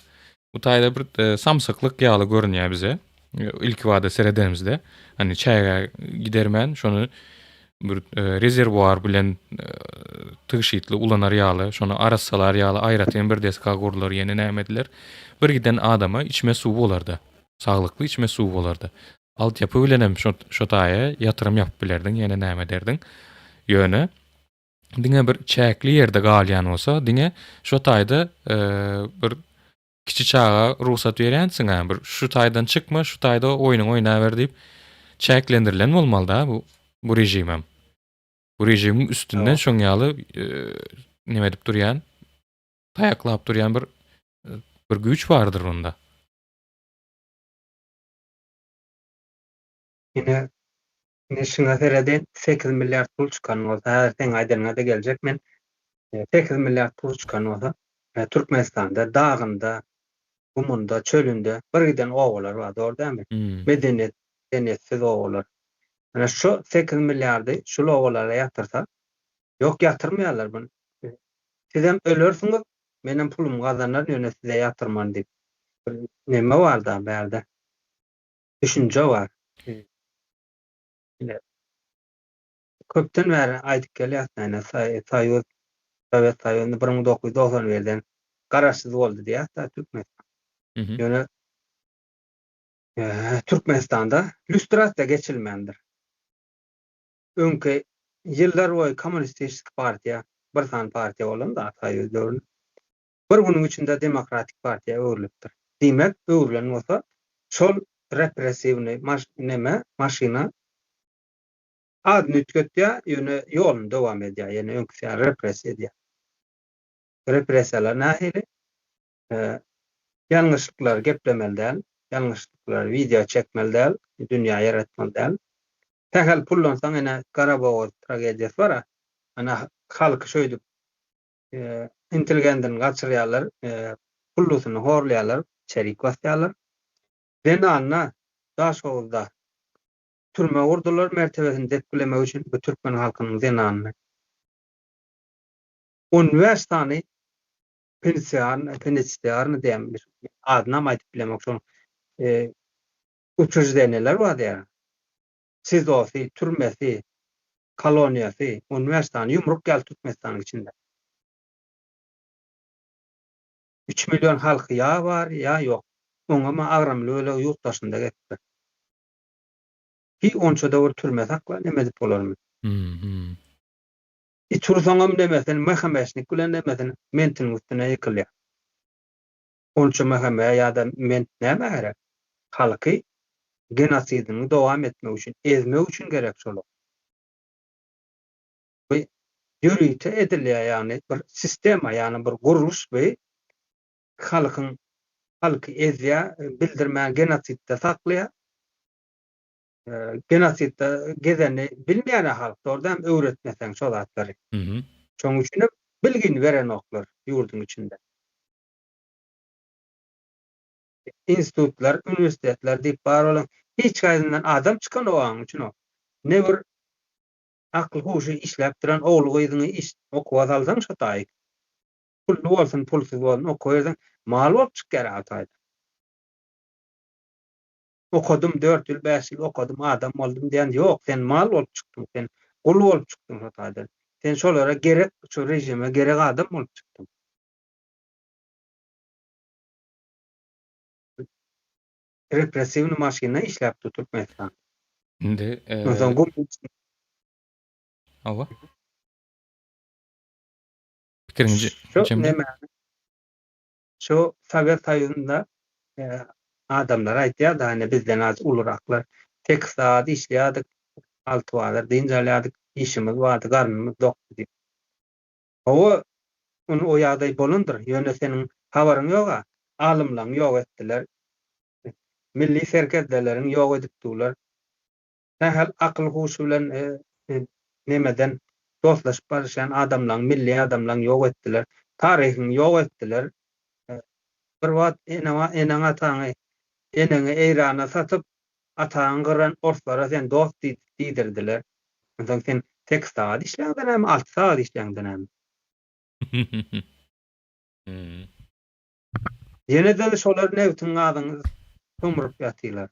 Bu taýda bir samsyklyk ýaly görünýär bize. Ilkibada seredenimizde, hani çägä gidermän şony bir rezerwuar bilen tygşytly ulanar ýaly, şony arassalar ýaly aýratyn bir desga gurlar, ýene näme ediler. Bir giden adama içme suw bolarda. Saglykly içme suw bolarda. Altyapy bilen hem şo şo taýa ýatyrym ýapyp bilerdiň, ýene näme ederdiň. Ýöne diňe bir çäkli ýerde galýan bolsa, diňe şo taýda bir kiçi çaga rugsat berýänsiň-ä, bir şu taýdan çykma, şu taýda oýnuňy oýnaber diýip çäklendirilen bolmaly-da bu bu režimem. Bu režimiň üstünden şoň ýaly neme edip durýan, taýaklap durýan bir bir güýç bardyr bunda. Ine, Indi şuňa seredin, 8 milliard pul çykan bolsa, häzir seň aýdanyňa-da geljek men. 8 milliard pul çykan bolsa, Türkmenistanda dagynda, gumunda, çölünde bir giden obalar bar, dogry dälmi? Medeniýet, medeniýetsiz obalar. Ine şu 8 milliardy şul obalara ýatyrsa, ýok ýatyrmaýarlar muny. Sizem ölersiňiz, menem pulumy gazanaryn, ýöne size ýatyrman diýip. Bir neme bar-da bärde. Düşünje bar. Ine, köpden bäri aýdyp gelýäs, ýani Soýuz, Sowet Soýuzy 1991-den garaşsyz boldy diýýäs-de Türkmenistan. Ýöne Türkmenistanda lýustrasiýa geçilmändir. Öňki ýyllar boýy kommunistik partiýa, bir sany partiýa bolan-da Soýuz döwründe. Bir günüň içinde demokratik partiýa öwrülipdir. Diýmek, öwrülen bolsa, şol repressiwnyý neme, maşyna adyny üýtgetýär, ýöne ýoluny dowam edýär, ýene öňküsi ýaly repressiýa edýär. Repressiýalar nähili? Ýalňyşlyklary geplemeli däl, ýalňyşlyklary wideo çekmeli däl, dünýä ýaratmaly däl. Sähel pullansaň ene Garabogaz tragediýasy bar-a, ana halky şöýdüp. Intelligendini gaçyrýarlar, pullusyny horlaýarlar, içerik basýarlar. Zenanyna Daşoguzda türme gurdular mertebesini depgilemek üçin bu türkmen halkynyň zenanyny. 15 sany pensiýarny, penitisiarny diýen bir adynam aýdyp bilemok şonuň uçreždeniýeler bar diýýär. SIZO-sy, türmesi, koloniýasy 15 sany ýumruk ýaly Türkmenistanyň içinde. 3 million halky ýa bar, ýa ýok. Oňam agramly bölegi ýurt daşynda gezipdir. Hi onça-da bir türme sakla neme edip bolarmy? It ursaňam nemesini MHM-şnik bilen nemesini mentiniň üstüne ýykylýar. Onça MHM ýa-da ment nämä gerek? Halky genosidini dowam etmek üçin, ezmek üçin gerek şolar. Bu ýörite edilýär, ýagny bir sistema, ýagny bir gurluş bu halkyň halky ezýär, bildirmän genosidde saklaýar. Genosidde gezeni bilmeýän halk, dogry dälmi, öwretmeseň şo zatlary. Şonuň üçin hem bilgini berenoklar ýurduň içinde. Institutlar, uniwersitetler diýip bar bolan hiç haýsyndan adam çykanok oň üçin o. Ne bir akyl-huşy işläp duran ogly-gyzyňy iş okuwa salsaň şo taýy. Pully bolsun, pulsuz bolsun okuwa berseň mal bolup çykýar a taýda. Okadym dört ýyl, bäş ýyl okadym adam boldum diýen ýok, sen mal bolup çykdyň, sen gul bolup çykdyň şo taýdan. Sen şolara gerek, şo režime gerek adam bolup çykdyň. Repressiwny maşyna işläp dur Türkmenistan. Indi Onsoň gum Hawa. Pikiriňi Şu näme? Şu Sowet Soýuzynda adamlar aýtýardy, hany bizden az uluraklar, sekiz sagat işleýärdik, alty bazar dynç alýardyk, işimiz bardy, garnymyz dokdy diýip. Hawa, ony o ýagdaý bolandyr, ýöne seniň habaryň ýog-a, alymlaň ýok etdiler, milli serkerdeleriň ýok edip durlar. Sähel akyl-huşy bilen nemeden dostlaşyp baryşýan adamlaň, milli adamlaň ýok etdiler. Taryhyňy ýok etdiler. Bir wagt eneň-ataňy, eneňi Eýrana satyp, ataňy gyran orslara sen dost diýdirdiler. Onsoň sen sekiz sagat işläňde näme, alty sagat işläňde näme? Ýene-de şolar nebtiň gazyňy somrup ýatylar.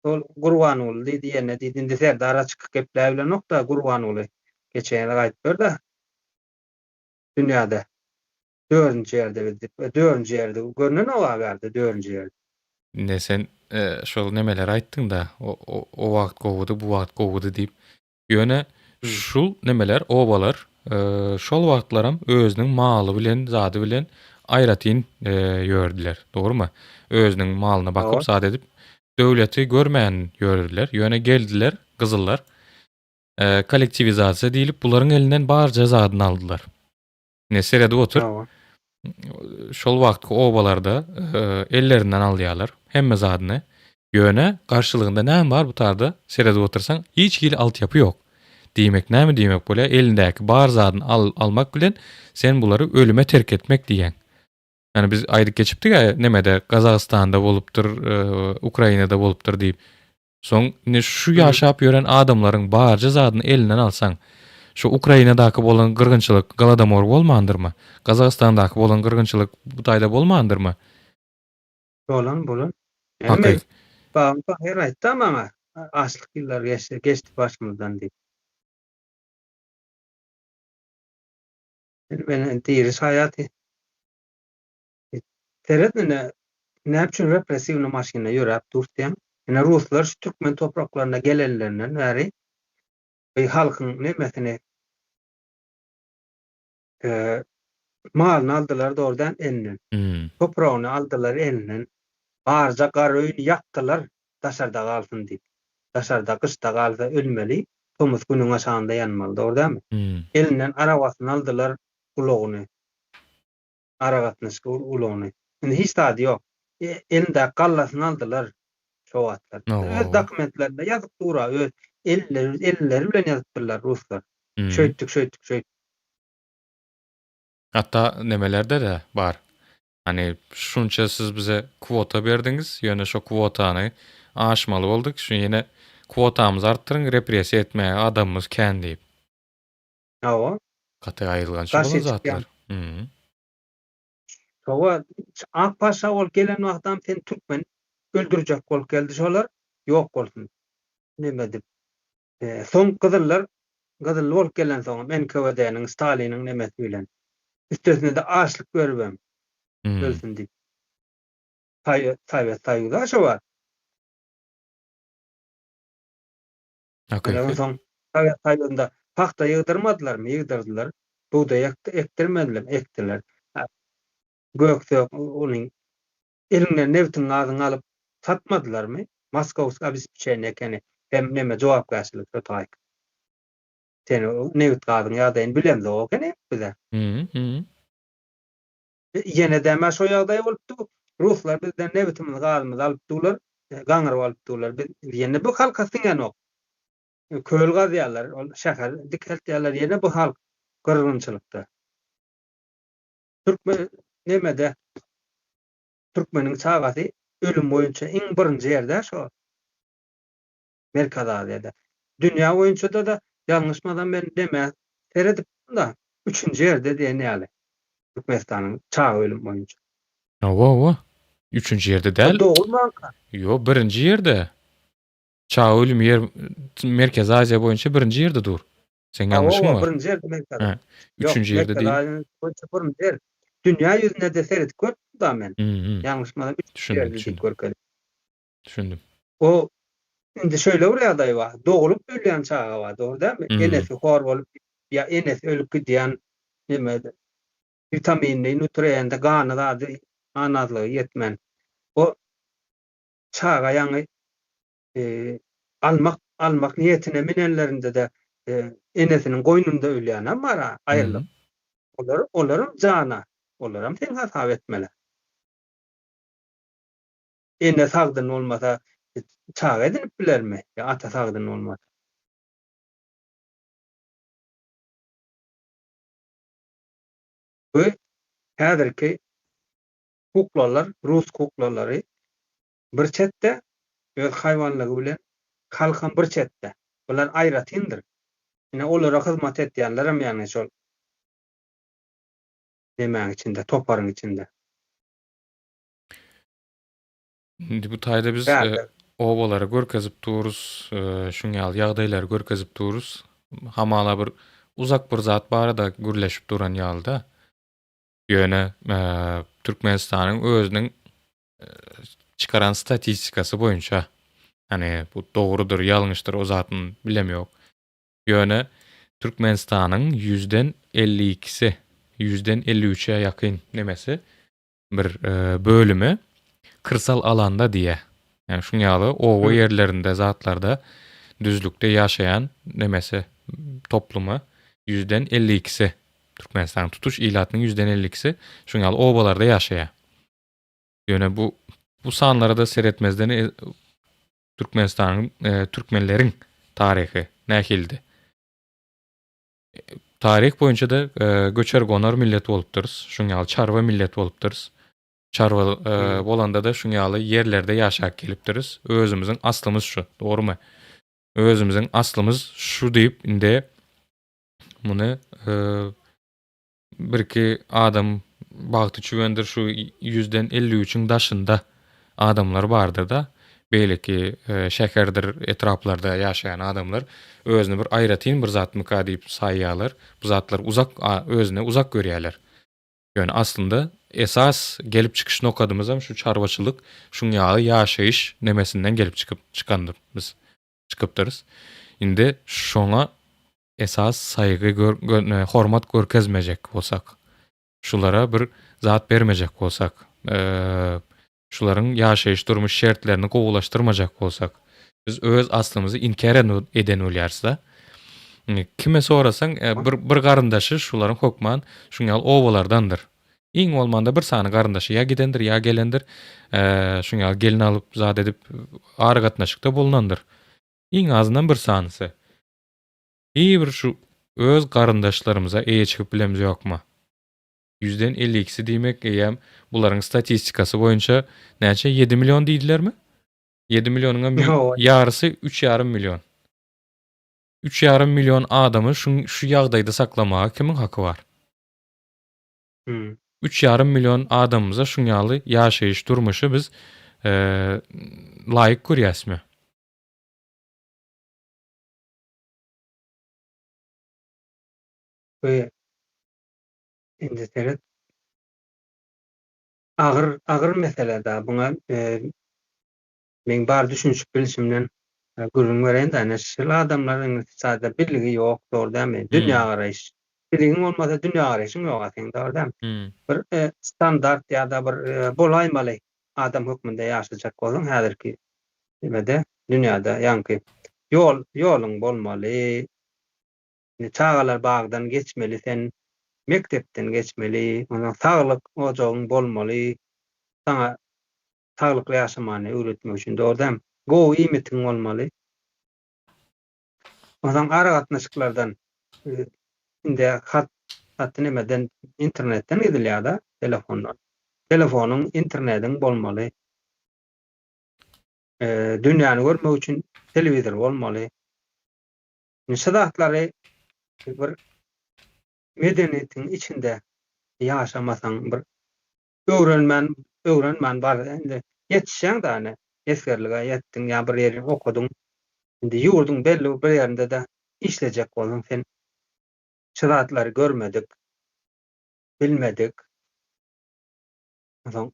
Şol Gurbanguly diýdi ýene diýdi indi Serdar açyk gepläbilenok-da Gurbanguly geçen gezek aýdyp berdi dünýäde dördünji ýerde biz diýip dördünji ýerde görnenok-a bärde dördünji ýerde. Indi sen şol nemeleri aýtdyň-da o wagt gowudy bu wagt gowudy diýip Ýöne şul nemeler, obalar şol wagtlaram özüniň maly bilen, zady bilen aýratyn ýördüler. Dogrumy? Özüniň malyna bakyp, zat edip, döwleti görmän ýördüler. Ýöne geldiler gyzyllar. Kollektiwizasiýa diýlip, bularyň elinden barja zadyny aldylar. Ine seredip otur. Şol wagtky obalarda ellerinden alýarlar hemme zadyny. Ýöne garşylygynda näme bar bu tarda seredip otursaň hiç hili altyapy ýok. Diýmek näme diýmek bolýar elindäki bar zadyny al almak bilen sen bulary ölüme terk etmek diýýäň. Ýani biz aýdyp geçipdik-ä nemede Gazagystanda bolupdyr, Ukrainada bolupdyr diýip. Soň indi şu ýaşap ýören adamlaryň barja zadyny elinden alsaň, şu Ukrainadaky bolan gyrgynçylyk Golodomor bolmandyrmy? Gazagystandaky bolan gyrgynçylyk bu taýda bolmandyrmy? Bolan, bolan. Hakyk. Babam pahyr aýtda maňa, açlyk ýyllary geçdi, geçdi başymyzdan diýip. Indi men diri şaýat. Seret ine, näme üçin repressiwnyý maşynda ýöräp dur diýýäň. Ine ruslar şu türkmen topraklaryna gelenlerinden bäri bu halkyň nemesini malyny aldylar dogry däl elinden. Topragyny aldylar elinden. Barja gar öýüni ýakdylar daşarda galsyn diýip. Daşarda gyşda galsa ölmeli, tomus günüň aşagynda ýanmaly dogry dälmi? Elinden arabasyny aldylar ulagyny. Aragatnaşyk ulagyny. Indi hiç zady ýok. Elindäki gallasyny aldylar şo wagtlar. Öz dokumentlerinde ýazyp dur-a, öz elleri, elleri bilen ýazypdyrlar ruslar. Şeýtdik, şeýtdik, şeýtdik. Hatda nemelerde-de bar. Hany şunça siz bize kwota berdiňiz, ýöne şo kwotany aşmaly bolduk, şu ýene kwotamyzy artdyryň, repressiýa etmäge adamymyz kän diýip. Hawa. Gaty aýylganç bolan Garşy zatlar. çykýan. Mhm. Hawa, Ak paşa bolup gelen wagtam sen türkmen öldürjek bolup geldi şolar, ýok bolsun neme edip. Soň gyzyllar gyzylly bolup gelensoňam NKWD-niň, Staliniň nemesi bilen, üstesine-de açlyk beribem ölsün diýip. Sowet Soýuza şo wagt. Hakyky. Soň Sowet Soýuzynda pagta ýygdyrmadylarmy? Ýygdyrdylar. Bugdaý ekdirmedilermi? Ekdiler. Gök-sök onuň Eliňden nebtiň gazyňy alyp satmadylarmy? Moskowsk obespeçeniýe ekeni hem neme jogapkärçilik şo taýk. Sen nebit gazyň ýagdaýyny bilemzok ekeni bize. Ýene däme şo ýagdaý bolupdy. Ruslar bizden nebitimizi gazymyzy alyp dular, gaňryp alyp dular. Biz ýene bu halka siňenok. Köl gazýarlar, ol şäher dikeltýärler, ýene bu halk gyrgynçylykda. Türkmen nemede türkmeniň çagasy ölüm boýunça iň birinji ýerde şo Merkezi Aziýada. Dünýä boýunçada-da ýalňyşmasam men neme seredipdim-da üçünji ýerde diýen ýaly Türkmenistanyň çaga ölüm boýunça. Hawa hawa. Üçünji ýerde däl. Dogulmanka. Ýo birinji ýerde. Çaga ölümi ýer Merkezi Aziýa boýunça birinji ýerde dur. Seň ýalňyşyň Hawa, bar. birinji ýerde Merkezi. Hä. Üçünji ýerde diýip. Boýunça birinji ýer. Dünýä ýüzünde-de seredip görüpdim-da men. Ýalňyşmasam üçünji Düşündim, ýerde diýip düşündim. görkezdi. Düşündim. O indi şeýle bir ýagdaý bar. Doglup ölýän çaga bar, dogry dälmi? Enesi hor bolup ýa enesi ölüp gidýän neme witaminli, nutrienti, gany zady, gan azlygy ýetmän. O çaga ýaňy almak almak niýetine minenlerinde-de enesiniň goýnunda ölýänem bar-a, aýrylyp. Olar olaram jana, olaram sen hasap etmeli. Ene sagdyn bolmasa, çaga edinip bilermi? Ýa ata sagdyn bolmasa? Bu häzirki kuklalar, rus kuklalary Bir çetde öz haýwanlygy bilen halkam bir çetde. Bular aýratyndyr. Ine olara hyzmat etýänlerem ýagny şol nemäň içinde, toparyň içinde. Indi bu taýda biz obalary görkezip durus, şuň ýaly ýagdaýlary görkezip durus. Hamala bir uzak bir zat barada gürleşip duran ýaly-da. Ýöne Türkmenistanyň özüniň çykaran statistikasy boýunça, ýani bu dogrudyr, ýalňyşdyr o zatyny bilemýok. Ýöne Türkmenistanyň ýüzden 52-si, ýüzden 53-e ýakyn nemesi bir bölümi kyrsal alanda diýýär. Ýani şuň ýaly oba ýerlerinde zatlarda düzlükde ýaşaýan nemesi toplumy ýüzden 52-si. Türkmenistanyň tutuş ilatynyň ýüzden 52-si şuň ýaly obalarda ýaşaýar. Ýöne bu bu sanlara-da seretmezden e, Türkmenistanyň e, türkmenleriň taryhy nähilidi? Taryh boýunça-da e, göçer-gonar millet bolupdyrys. Şuň ýaly çarwa millet bolupdyrys. Çarwa e, bolanda-da şuň ýaly ýerlerde ýaşap gelipdiris. Özümiziň aslymyz şu, dogrumy? Özümiziň aslymyz şu diýip indi Muny birki adam bagty çüwendir şu ýüzden 53-iň daşynda adamlar bardyr-da. Beýleki şäherdir etraplarda ýaşaýan adamlar özüni bir aýratyn bir zatmyka diýip saýýarlar. Bu zatlar uzak özüne uzak görýärler. Ýöne aslynda esas gelip çykyş nokadymyzam şu çarwaçylyk, şuň ýaly ýaşaýyş nemesinden gelip çykyp çykandyr biz. Çykypdyrys. Indi şoňa esas saýgy hormat görkezmejek bolsak, şulara bir zat bermejek bolsak, şularyň ýaşaýyş durmuş şertlerini gowulaşdyrmajak bolsak, biz öz aslymyzy inkär eden bolýarys-da. Kime sorasaň, bir bir garyndaşy şularyň hökman şuň ýaly obalardandyr. Iň bolmanda bir sany garyndaşy ýa gidendir, ýa gelendir. Şuň ýaly gelin alyp, zat edip aragatnaşykda bolunandyr. Iň azyndan bir sanysy. Hiý bir şu öz garyndaşlarymyza eýe çykyp bilemizokmy? Ýüzden 52-si diýmek eýýäm bularyň statistikasy boýunça näçe 7 million diýdilermi? 7 millionyň hem ýarysy 3,5 million. 3,5 million adamy şu şu ýagdaýda saklamaga kimiň haky bar? Hmm. 3,5 million adamymyza şuň ýaly ýaşaýyş durmuşy biz e, laýyk görýäsmi? Bu indi seret agyr agyr mesele da buňa e, meň bar düşünişip bilişimden e, gürrüň bereýin da ine şul adamlaryň sada bilgi ýok dogry dälmi? Dünýä garaýyş. Bilgiň bolmasa dünýä garaýşyň ýok a seň dogry dälmi? Hmm. Bir e, standart ýa-da bir e, bolaýmaly adam hökmünde ýaşajak bolsaň häzirki nimede dünýäde ýaňky ýol ýoluň bolmaly. Çagalar bagdan geçmeli sen, mekdepden geçmeli, ondan saglyk ojagyň bolmaly. Saňa saglykly ýaşamany öwretmek üçin dogry dälmi? Gowy iýmitiň bolmaly. Ondan aragatnaşyklardan e, indi hat haty nemeden internetden gidilýär-de, telefondan. Telefonyň, internetiň bolmaly. E, dünýäni görmek üçin telewizor bolmaly. Şu zatlary bir medeniýetiň içinde ýaşamasaň bir öwrenmän öwrenmän bar indi ýetişýäň da ine esgerlige ýetdiň ýa bir ýeri okadyň indi ýurduň belli bir ýerinde-de işlejek bolsaň sen şu zatlary görmedik bilmedik onsoň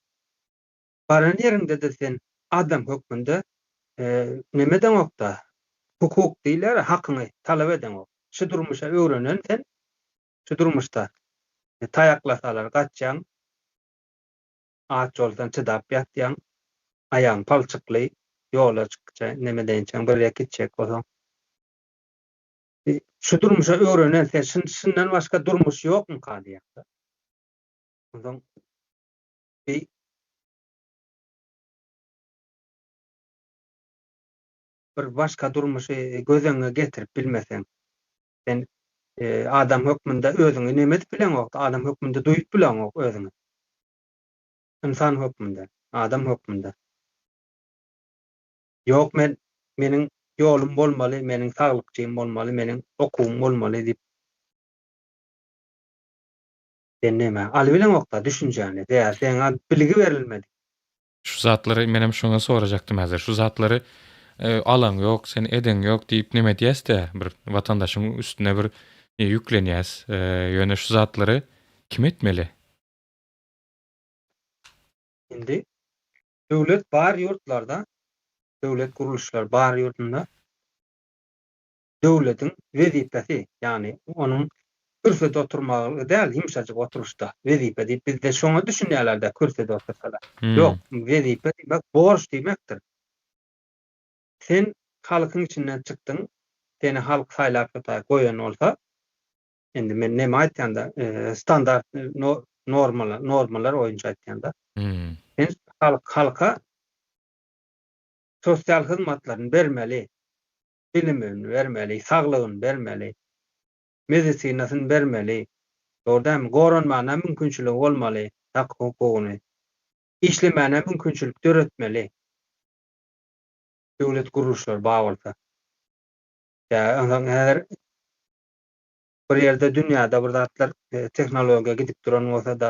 baran ýeriňde-de sen adam hökmünde e, neme edeňok-da hukuk diýilýär hakyňy talap edeňok şu durmuşa öwrenen sen şu durmuşda e, taýaklasalar gaçýaň aç bolsaň çydap ýatýaň aýagyň palçykly ýola çykça neme deýinçäň bir ýere gitjek bolsaň e, şu durmuşa öwrenen sen şundan başga durmuş ýokmyka diýýär. Onsoň bir bir başga durmuşy göz öňüne getirip bilmeseň sen e, adam hökmünde özüňi neme edip bileňok, adam hökmünde duýup bileňok özüňi. Insan hökmünde, adam hökmünde. Ýok men meniň ýolum bolmaly, meniň saglykçym bolmaly, meniň okuwym bolmaly diýip. Sen näme? Aly bileňok-da düşünjäni. Däl, seňe bilgi berilmedi. Şu zatlary menem şoňa sorajakdym häzir. Şu zatlary e, alaň ýok, sen edeň ýok diýip neme diýäs-de, bir watandaşyň üstüne bir e, ýüklenýäs. E, ýöne şu zatlary kim etmeli? Indi döwlet bar ýurtlarda, döwlet gurluşlary bar ýurdunda döwletiň wezipesi, ýagny onuň kürsüde oturmagy däl, ýumşajyk oturyşda wezipe diýip bizde şoňa düşünýärler-de kürsüde otursalar. Hmm. Ýok, wezipe diýmek borç diýmekdir. Sen halkyň içinden çykdyň, seni halk saýlap şo goýan bolsa, indi men näme aýtýan-da, e, standart no, normalar, normalar boýunça aýtýan-da. Hmm. Sen halk halka sosial hyzmatlaryny bermeli, bilimini bermeli, saglygyny bermeli, medisinasyny bermeli. Dogry dälmi? Goranmana mümkinçiligi bolmaly, hak hukugyny. Işlemäne mümkinçilik döretmeli. Döwlet gurluşlary bar bolsa. Ýa ondan häzir bir ýerde dünýäde bir zatlar e, tehnologiýa gidip duran bolsa da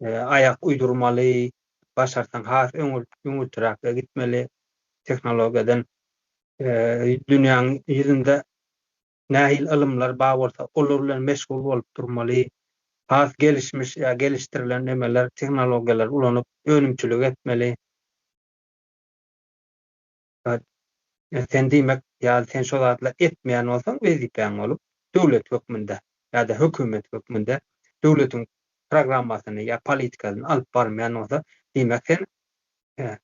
e, aýak uýdurmaly, başarsaň has öňür öňürtiräk gitmeli tehnologiýadan e, dünýäniň ýüzünde nähili ylymlar bar bolsa olar bilen meşgul bolup durmaly. Has gelişmiş ýa gelişdirilen nemeler, tehnologiýalar ulanyp önümçilik etmeli. E, sen diýmek ýa sen şo zatlar etmeýän bolsaň wezipäň bolup döwlet hökmünde ýa-da hökümet hökmünde döwletiň programmasyny ýa politikasyny alyp barmaýan bolsa, diýmek sen e,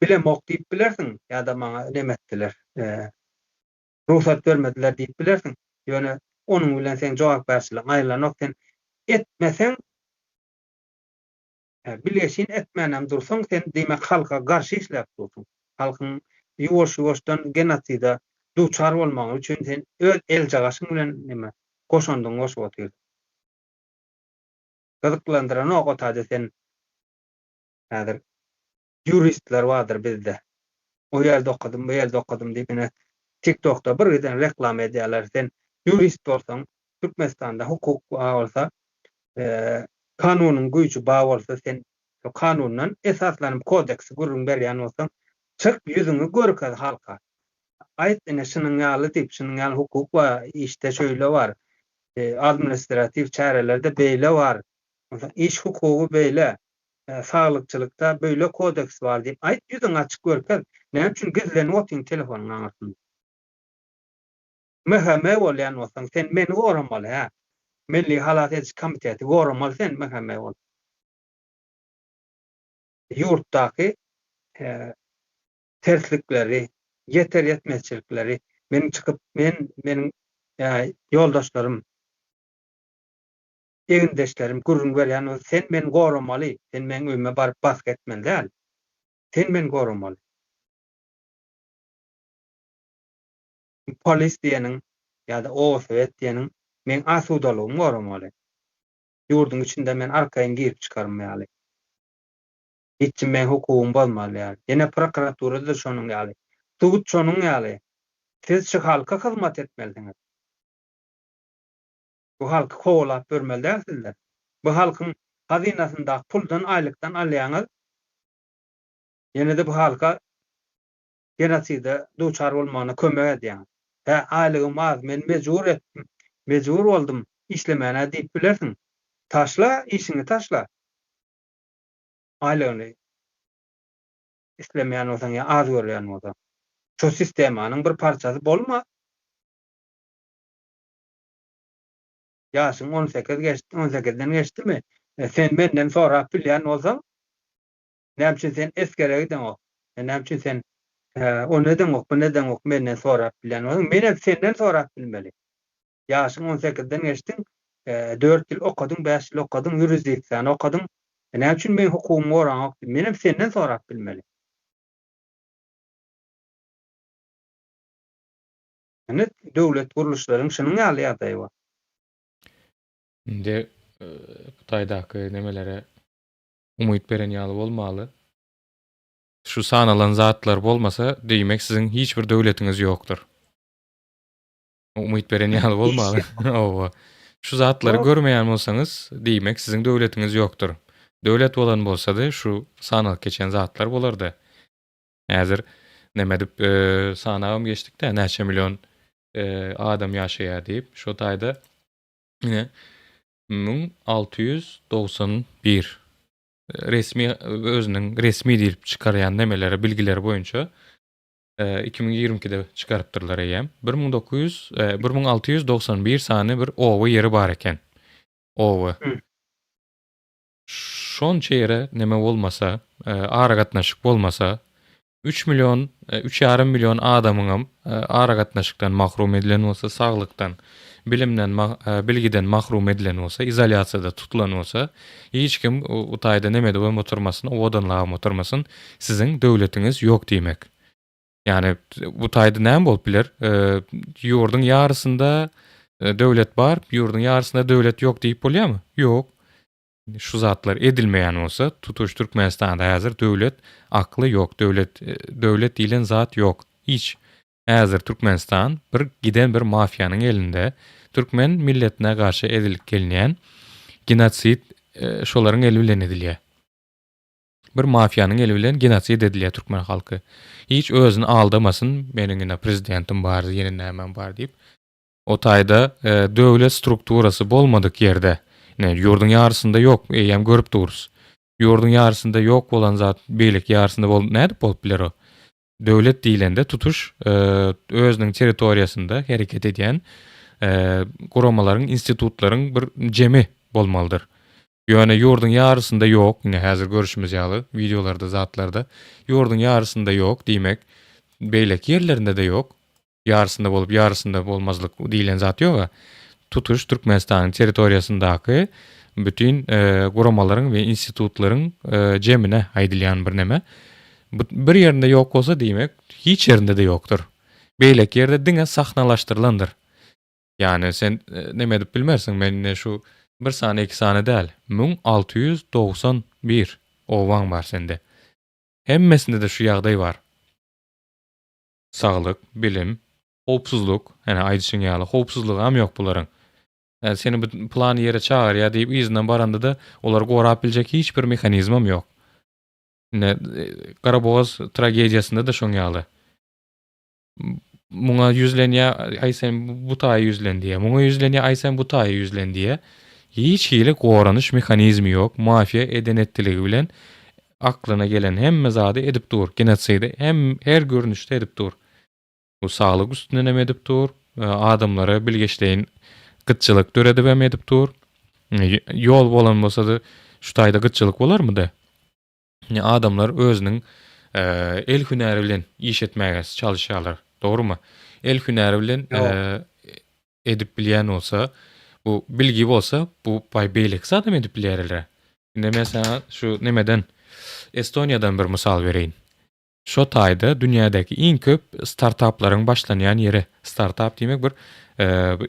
bilemok diýip bilersiň ýa-da maňa neme etdiler, e, rugsat bermediler diýip bilersiň. Ýöne onuň bilen sen jogapkärçiligiň aýrylanok. Sen etmeseň e, bilgeşin etmänem dursaň, sen diýmek halka garşy işläp dursuň. Halkyň ýuwaş-ýuwaşdan genosida duçar bolmagy üçin sen öz eljagaşyň bilen neme goşandyň goşup otyrsyň. Gyzyklandyranok o taýda sen häzir ýuristler bardyr bizde. O ýerde okadym, bu ýerde okadym diýip ine TikTokda bir giden reklama edýärler. Sen ýurist bolsaň, Türkmenistanda hukuk bar bolsa, kanunyň güýji bar bolsa sen şo kanundan esaslanyp kodeksi gürrüň berýän bolsaň, çyk ýüzüňi görkez halka. Aýt ine şunuň ýaly diýip, şunuň ýaly hukuk bar, işde şöýle bar, administratiw çärelerde beýle bar, onsoň iş hukugy beýle, saglykçylykda beýle kodeks bar diýip aýt, ýüzüňi açyk görkez. Näme üçin gizlenip otyň telefonyň aňyrsynda? MHM bolýan bolsaň, sen meni goramaly, hä? Milli halas ediş komiteti goramaly sen MHM bolup. Ýurtdaky terslikleri, ýeter-ýetmezçilikleri meniň çykyp, men, meniň ýoldaşlarym, egindeşlerim gürrüň berýän bolsa, sen meni goramaly, sen meň öýüme baryp basgy etmeli däl. Sen meni goramaly. Polis diýeniň ýa-da obasowet diýeniň meň asudalygymy goramaly. Ýurduň içinde men arkaýyn girip çykarym ýaly. Hiç kim meň hukugymy bozmaz ýaly. Ýene prokuratura-da şonuň ýaly. Sud şonuň ýaly. Siz şu halka hyzmat etmelisiňiz. Bu halky kowalap ýörmeli däl sizler. Bu halkyň hazynasyndaky puldan aýlykdan alýaňyz. Ýene-de bu halka genoside duçar bolmagyna kömek edýäňiz. Hä, aýlygym az, men mejbur etdim, mejbur boldum işlemäne diýip bilersiň. Taşla, işiňi taşla. Aýlygyny islemeýän bolsaň ýa az görýän bolsaň. Şo sistemanyň bir parçasy bolma. Ýaşyň 18 geçdi, 18-den geçdimi? E, sen menden sorap bilýän bolsaň, näme üçin sen esgere gideňok? E, näme üçin sen e, ony edeňok, buny edeňok menden sorap bilýän bolsaň, men hem senden sorap bilmeli. Ýaşyň 18-den geçdiň, 4 ýyl okadyň, 5 ýyl okadyň, ýurisdiksiýany okadyň. E, näme üçin meň hukugymy goraňok diýip, men hem senden sorap bilmeli. Ine, döwlet gurluşlaryň şunuň ýaly ýagdaýy bar. Indi Hytaýdaky nemelere umyt beren ýaly bolmaly. Şu sanalan zatlar bolmasa, diýmek siziň hiç bir döwletiňiz ýokdur. Umyt beren ýaly bolmaly. Hawa. Şu zatlary görmeýän bolsaňyz, diýmek siziň döwletiňiz ýokdur. Döwlet bolan bolsady, şu sanalyp geçen zatlar bolardy. Häzir neme edip sanabam geçdik-dä, näçe million adam ýaşaýar diýip, şo taýda ine 1691 resmi özüniň resmi diýlip çykarýan nemeleri, bilgileri boýunça 2022-de çykarypdyrlar eýýäm. 1900 1691 sany bir oba ýeri bar eken. Oba. Şonça ýere neme bolmasa, aragatnaşyk bolmasa, üç million, üç ýarym million adamyňam aragatnaşykdan mahrum edilen bolsa, saglykdan, bilimden, bilgiden mahrum edilen bolsa, izolýasiýada tutulan bolsa, hiç kim bu taýda neme edibem oturmasyn, owadanlabam oturmasyn, siziň döwletiňiz ýok diýmek. Ýagny bu taýda näme bolup biler? Ýurduň ýarysynda döwlet bar, ýurduň ýarysynda döwlet ýok diýip bolýarmy? Ýok. Şu zatlar edilmeýän bolsa, tutuş Türkmenistanda häzir döwlet akly ýok, döwlet döwlet diýlen zat ýok. Hiç. Häzir Türkmenistan bir giden bir mafiýanyň elinde. Türkmen milletine garşy edilip gelinýän genosid şolaryň eli bilen edilýär. Bir mafiýanyň eli bilen genosid edilýär türkmen halky. Hiç özüni aldamasyn, meniň ine prezidentim bar, ýene nämem bar diýip. O taýda döwlet strukturasy bolmadyk ýerde, ine ýurduň ýarysynda ýok, eýýäm görüp durus. Ýurduň ýarysynda ýok bolan zat beýleki ýarysynda bolup nädip bolup biler o? Döwlet diýlende tutuş özüniň territoriýasynda hereket edýän guramalaryň, institutlaryň bir jemi bolmalydyr. Ýöne ýurduň ýarysynda ýok, ine häzir görşümiz ýaly wideolarda zatlarda ýurduň ýarysynda ýok, diýmek beýleki ýerlerinde-de ýok. Ýarysynda bolup ýarysynda bolmazlyk diýlen zat ýog-a. Tutuş Türkmenistanyň territoriýasyndaky bütin guramalaryň we institutlaryň jemine aýdylýan bir neme. Bu bir ýerinde ýok bolsa diýmek hiç ýerinde-de ýokdur. Beýleki ýerde diňe sahnalaşdyrylandyr. Ýagny sen neme edip bilmersiň, men ine şu. Bir sany iki sany däl, 1691 obaň bar sende. Hemmesinde-de şu ýagdaý bar. Saglyk, bilim, howpsuzlyk, ene aýdyşyň ýaly howpsuzlygam ýok bularyň. Seni bu plan ýere çagyrýar diýip yzyndan baranda-da olary gorap biljek hiç bir mehanizmem ýok. Ine Garabogaz tragediýasynda-da şoň ýaly. Muňa ýüzlenýär, aý sen bu taýa ýüzlen diýýär. Muňa ýüzlenýär, aý sen bu taýa ýüzlen diýýär. Hiç hili goranyş mehanizmi ýok. Mafiýa eden-etdiligi bilen aklyna gelen hemme zady edip dur. Genosidi hem her görnüşde edip dur. Bu saglyk üstünden hem edip dur. Adamlara bilgeşleýin gytçylyk döredip hem edip dur. Ýol bolan bolsady şu taýda gytçylyk bolarmydy? Adamlar özüniň el hünäri bilen iş etmäge çalyşýarlar. Dogrumy? El hünäri bilen edip bilýän bolsa, bu bilgi bolsa, bu baý beýleki zadam edip bilýärler. Indi men saňa şu nemeden Estoniýadan bir mysal bereýin. Şo taýda dünýädäki iň köp startaplaryň başlanýan ýeri. Startap diýmek bir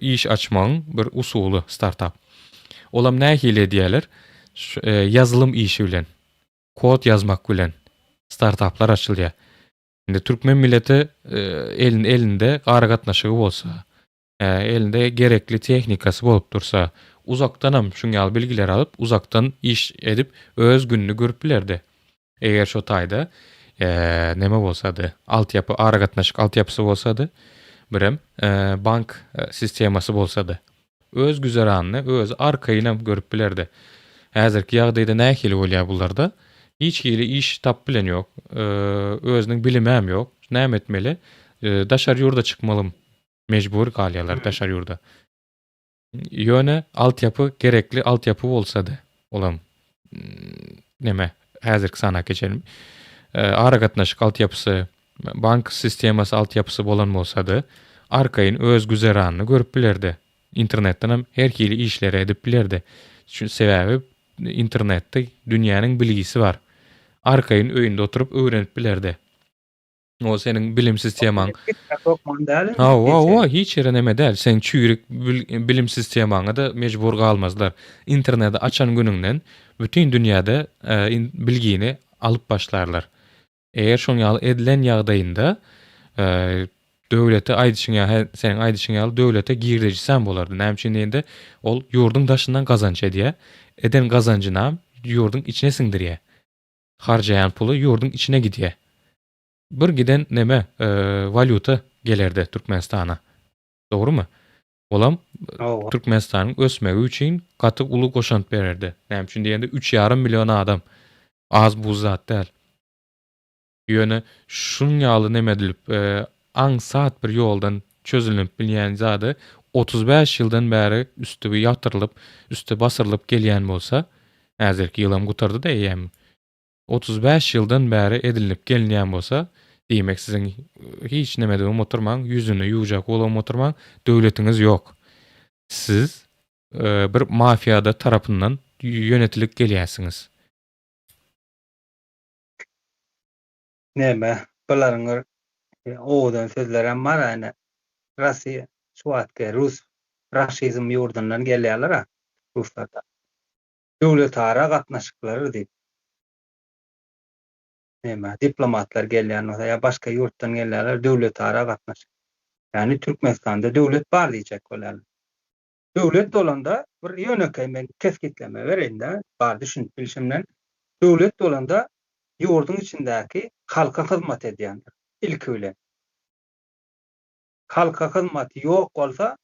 iş açmagyň bir usuly startap. Olam nähili edýärler? Ýazylym işi bilen, kod ýazmak bilen startaplar açylýar. Indi türkmen milleti elinde aragatnaşygy bolsa, elinde gerekli tehnikasy bolup dursa, uzakdanam şuň ýaly bilgileri alyp, uzakdan iş edip, öz gününi görüp bilerdi. Eger şo taýda neme bolsady, altyapy, aragatnaşyk altyapysy bolsady, birem bank sistemasy bolsady. Öz güzeranyny özi arkaýynam görüp bilerdi. Häzirki ýagdaýda nähili bolýar bularda? Hiç hili iş tapyp bilen ýok. Özüniň bilimem ýok. Näme etmeli? Daşary ýurda çykmalym. Mejbur galýarlar daşary ýurda. Ýöne altyapy gerekli altyapy bolsady, olam neme, häzirki sana geçelim. Aragatnaşyk altyapysy, bank sistemasy altyapysy bolan bolsady, arkaýyn öz güzeranyny görüp bilerdi. Internetden hem her hili işleri edip bilerdi. Çünki sebäbi internetde dünýäniň bilgisi bar. Arkaýyn öýünde oturyp öwrenip bilerdi. O seniň bilim sistemaň. Hawa, hawa, hiç ýere neme däl. Seň çüýrük bilim sistemaňa-da mejbur galmazlar. Interneti açan günüňden bütin dünýäde bilgini alyp başlarlar. Eger şoň ýaly edilen ýagdaýynda döwlete aýdyşyň ýaly, seniň aýdyşyň ýaly döwlete girdejisem bolardy. Näme üçin diýende, ol ýurduň daşyndan gazanç edýär. Eden gazanjynam ýurduň içine siňdirýär. Harjaýan puly ýurduň içine gidýär. Bir giden neme walýuta gelerdi Türkmenistana. Dogrymy? Olam Türkmenistanyň ösmegi üçin gaty uly goşant bererdi. Näme üçin diýende üç ýarym million adam az buz zat däl. Ýöne şunuň ýaly neme edilip aňsat bir ýoldan çözülip bilýän zady 35 ýyldan bäri üsti ýatyrylyp, üsti basyrylyp gelýän bolsa, häzirki ýylam gutardy-da eýýäm. 35 ýyldan bäri edilip gelinýän bolsa, diýmek siziň hiç neme edibem oturmaň, ýüzüni ýuwjak bolubam oturmaň, döwletiňiz ýok. Siz bir mafiýada tarapyndan ýönetilip gelýärsiňiz. Näme, bularyň bir owadan sözlerem bar ene. Russiýa, şu wagtky rus raşizm ýurdundan gelýärler-a ruslarda. Döwletara gatnaşyklary diýip. Näme, diplomatlar gelýän bolsa ýa başga ýurtdan gelýärler, döwletara gatnaşyk. Ýagny Türkmenistanda döwlet bar diýjek bolýarlar. Döwlet bolanda bir ýönekeý men kesgitleme bereýin-de, bar düşünip bilşimden. Döwlet bolanda ýurduň içindäki halka hyzmat edýändir ilki bilen. Halka hyzmaty ýok bolsa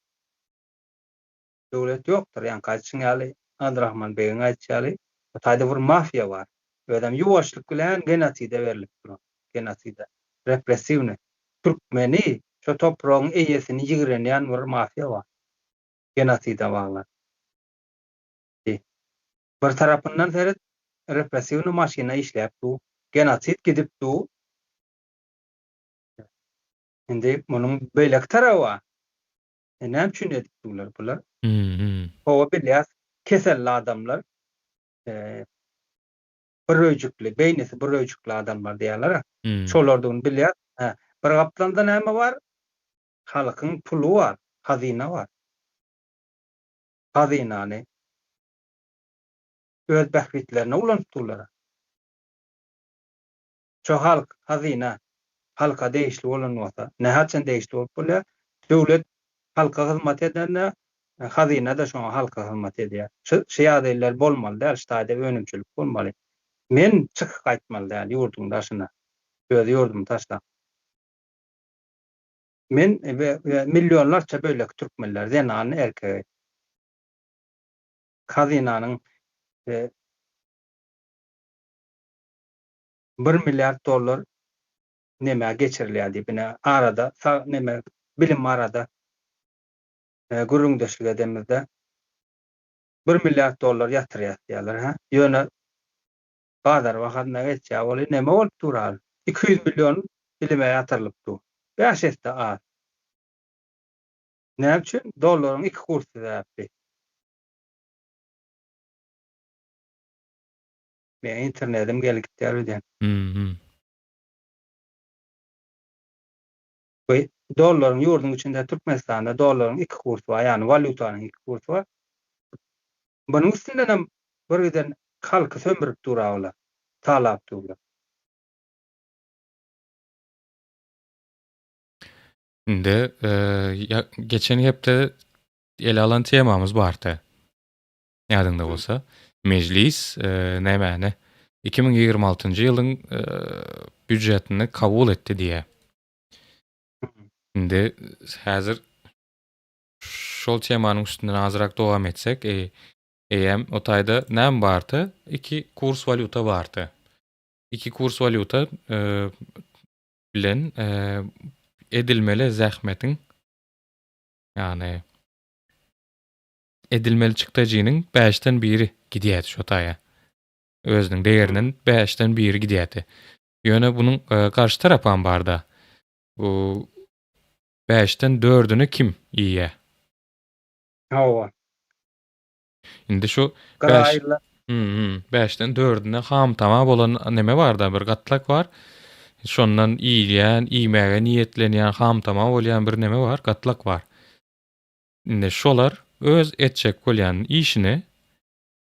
döwlet ýokdur. Ýaňky aýdyşyň ýaly, Abdyrahman begiň aýdyşy ýaly, bu taýda bir mafiýa bar. Özem ýuwaşlyk bilen genoside berlip duran. Genoside. Repressiwnyý. Türkmeni, şo topragyň eýesini ýigrenýän bir mafiýa bar. Genoside baglan. Bir tarapyndan seret, repressiwnyý maşyna işläp dur. Genosid gidip dur. Indi munuň beýleki taraby bar. E näme üçin edip durlar bular? Hawa bilýäs, keselli adamlar, bir öýjükli, beýnisi bir öýjükli adamlar diýýärler-ä. Şolardygyny bilýäs. Hä, bir gapdalda näme bar? Halkyň puly bar, hazyna bar. Hazynany. Öz bähbitlerine ulanyp durlar. Şo halk, hazyna halka degişli bolan bolsa, nähaçan degişli bolup bolýar? Döwlet halka hyzmat edende, hazyna-da şoňa halka hyzmat edýär. Şu şu ýagdaýlar bolmaly däl, şu taýda önümçilik bolmaly. Men çykyp gaýtmaly däl ýurduň daşyna, öz ýurdumy taşlap. Men we millionlarça beýleki türkmenler, zenany, erkegi hazynanyň bir milliard dollar nämä geçirilýär diýip, ine, arada sag neme bilim barada gürrüňdeşlik edemizde bir milliard dollar ýatyrýas diýýärler, hä? Ýöne bazar bahasyna geçýär, ol neme bolup dur hal? 200 million bilime ýatyrylyp dur. Bäş esse az. Näme üçin? Dollaryň iki kursy sebäpli. Meň internetim gelip gitýär öýdýän. Mhm. Bu dollaryň ýurduň içinde Türkmenistanda dollaryň iki kursy bar, ýagny walýutanyň iki kursy bar. Bunuň üstünden hem bir giden halky sömürip dur olar, talap durlar. Indi geçen hepde ele alan temamyz bardy. Ýadyňda bolsa, Mejlis nämäni 2026-njy ýylyň býujetini kabul etdi diýýär. Indi häzir şol temanyň üstünden azrak dowam etsek, eýýäm o taýda näme bardy? Iki kurs walýuta bardy. Iki kurs walýuta bilen edilmeli zähmetiň, ýagny edilmeli çykdajynyň bäşden biri gidýärdi şo taýa. Özüniň degerinden bäşden biri gidýärdi. Ýöne bunuň e, garşy tarapam barda. Bu bäşden dördüni kim iýýär? Hawa. Indi şu bäş hmm, bäşden dördüne ham tama bolan neme barda bir gatlak bar. Şondan iýilýän, iýmäge niýetlenýän ham tama bolýan bir neme bar, gatlak bar. Indi şolar öz etjek bolýan işini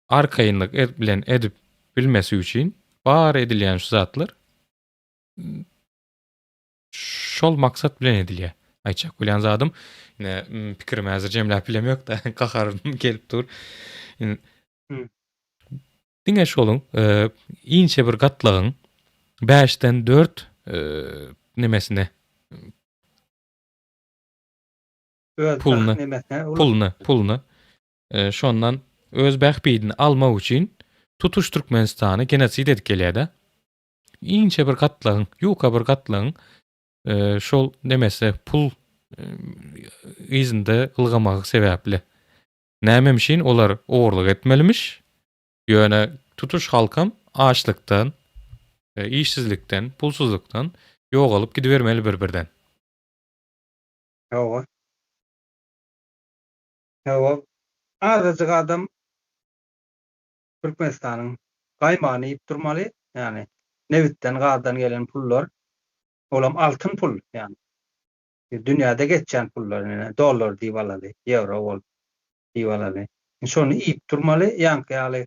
arkaýynlyk bilen edip bilmesi üçin bar edilýän şu zatlar şol maksat bilen edilýär. Aýtjak bolýan zadym, ine pikirimi häzir jemläp bilemok-da, gaharym gelip dur. Diňe şoluň inçe bir gatlagyň bäşden dört nemesine Öz puluny, puluny, puluny e, şondan öz bähbidini almak üçin tutuş Türkmenistany genosid edip gelýär-de. Inçe bir gatlagyň, ýuka bir gatlagyň e, şol nemesi pul e, yzynda ylgamagy sebäpli. Nämemişin olar ogurlyk etmelimiş. Ýöne tutuş halkam açlykdan, e, işsizlikden, pulsuzlykdan ýogalyp gidibermeli bir-birden. Hawa. Hawa. Azajyk adam Türkmenistanyň gaýmagyny iýip durmaly, ýagny nebitden, gazdan gelen pullar, olam altyn pul, ýagny dünýäde geçýän pullar, ine, dollar diýip alaly, ýewro bolup diýip alaly. Şony iýip durmaly, ýaňky ýaly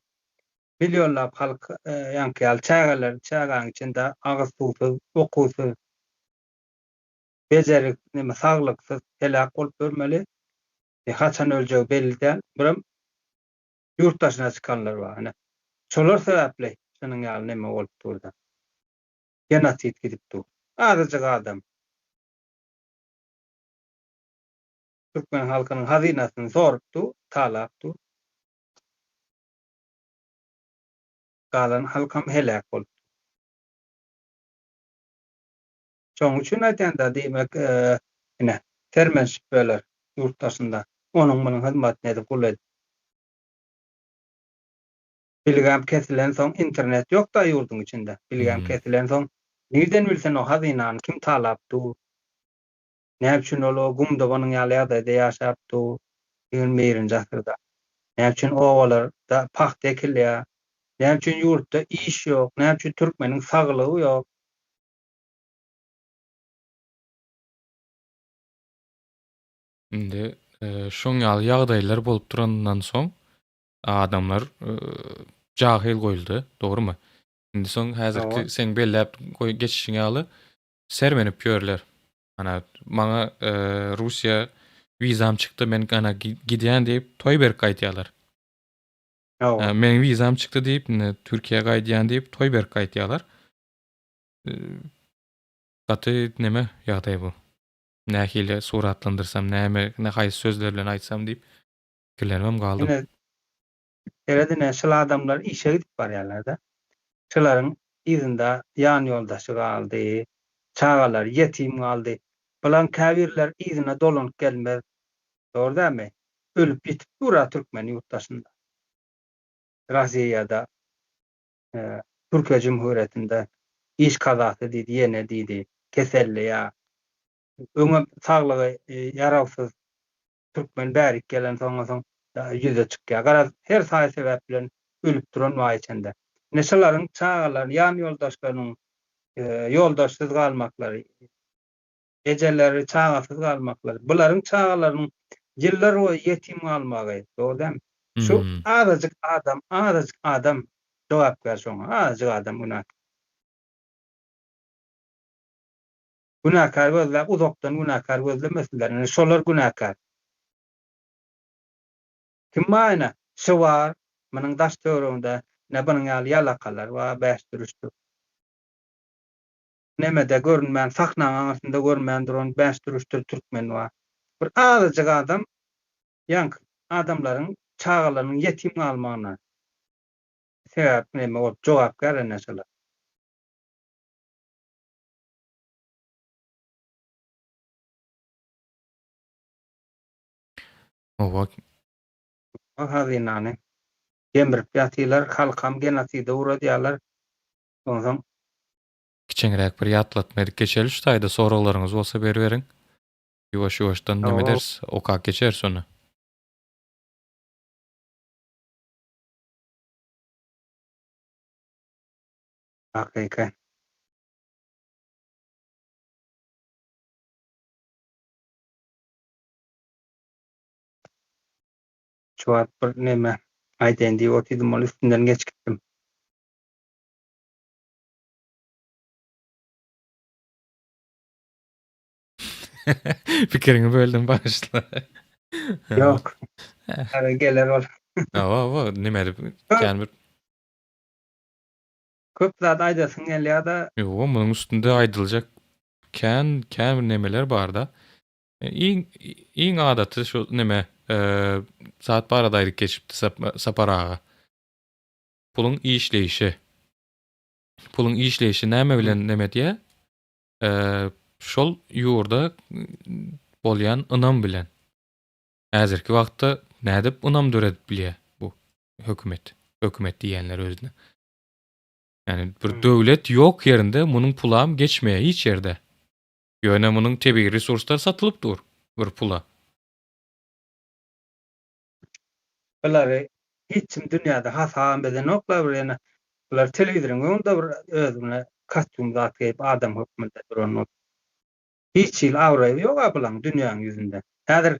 millionlap halk, ýaňky ýaly çägeler, çägäň içinde agyz suwsuz, okuwsyz, bejergi neme saglyksyz heläk bolup ölmeli. E, haçan öljegi belli däl. Birem ýurt daşyna çykanlar bar. Ine, şolar sebäpli şunuň ýaly neme bolup dur-da. Genosid gidip dur. Azajyk adam türkmen halkynyň hazynasyny sorup dur, talap dur. Galan halkam heläk bolup dur. Şonuň üçin aýdýan-da, diýmek, ine, sermenşip böler ýurt daşynda, onuň-munuň hyzmatyny edip, gul edip. Bilgem kesilensoň, internet ýok-da ýurduň içinde. Bilgem kesilensoň, nirden bilsin o hazynany kim talap dur? Näme üçin ol o gumda onuň ýaly ýagdaýda ýaşap dur ýigrimi birinji asyrda? Näme üçin obalarda pagta ekilýär? Näme üçin ýurtda iş ýok? Näme üçin türkmeniň saglygy ýok? Indi şoň ýaly ýagdaýlar bolup duranyndan soň adamlar. Jahyl goýuldy, dogrumy? Indi soň häzirki Hawa. seň belläp goý geçişiň ýaly sermenip ýörler. Ana maňa Russiýa wizam çykdy, men ana gidýän diýip toý berip gaýdýarlar. Hawa. Meň wizam çykdy diýip, indi Türkiýä gaýdýan diýip toý berip gaýdýarlar. Gaty neme ýagdaý bu. Nähili suratlandyrsam, näme, haýsy sözler bilen aýtsam diýip pikirlenibem galdym. Ine, Seret ine, şul adamlar işe gidip barýarlar-da. Şularyň yzynda ýan ýoldaşy galdy, çagalary ýetim galdy. Bularyň käbirleri yzyna dolanyp gelmez. Dogry dälmi? Ölüp ýitip dur-a türkmen ýurt daşynda. Rossiýada, Türkiýe Jumhuriýetinde iş kazasy diýdi, ýene diýdi, keselli ýa öňem saglygy ýarawsyz Türkmen bärik gelensoň soň ýüze çykýar. Garaz, her saý-sebäp bilen ölüp duran bar içinde. Ine şolaryň çagalary, ýan ýoldaşlarynyň ýoldaşsyz galmaklary, ejeleri çagasyz galmaklary, bularyň çagalarynyň ýyllar boýy ýetim galmagy, dogry dälmi? Şu azajyk adam, azajyk adam jogapkär şoňa, azajyk adam günäkär. Günäkär gözläp uzakdan günäkär gözlemesinler ine şolar günäkär. Kim bar ine şu bar munuň daş töwereginde ine bunuň ýaly ýalakalar bar bäşdir üçdür. Nemede görünmän sahnaň aňyrsynda görünmän duran bäşdir üçdür türkmen bar. Bir azajyk adam ýaňky adamlaryň çagalarynyň ýetim galmagyna sebäp neme bolup jogapkär ine şolar. Hawa. Hazynany gemirip ýatylar, halkam genoside ugradýarlar. Onsoň. Kiçeňräk bir ýatlatma edip geçeli şu taýda soraglaryňyz bolsa beriberiň. Ýuwaş ýuwaşdan neme ederis okap geçeris ony. Hakyky. Şu wagt bir neme aýdaýyn diýip otydym, ol üstünden geçip gitdim. Pikiriňi böldüm bagyşla. Ýok. Häzir geler ol. Hawa, hawa, neme edip kän bir Köp zat aýdasyň gelýär-de. Ýoga, munuň üstünde aýdyljak kän, kän bir nemeler bar-da. Iň, iň adaty şu neme, zat barada aýdyp geçipdi Sapar aga. Puluň işleýşi. Puluň işleýşi näme bilen neme edýär? Şol ýurda bolýan ynam bilen. Häzirki wagtda nädip ynam döredip bilýär bu hökümet? Hökümet diýýänler özüne. Ýani bir döwlet ýok ýerinde munuň pulam geçmeýär hiç ýerde. Ýöne munuň tebigy resurslary satylyp dur bir pula. Bulary hiç kim dünýäde hasabam edenoklar bir ýene bular telewizoryň öňünde bir özüne kostýum zat geýip adam hökmünde duran bolup. Hiç hili abraýy ýog-a bulaň dünýäň ýüzünde. Häzir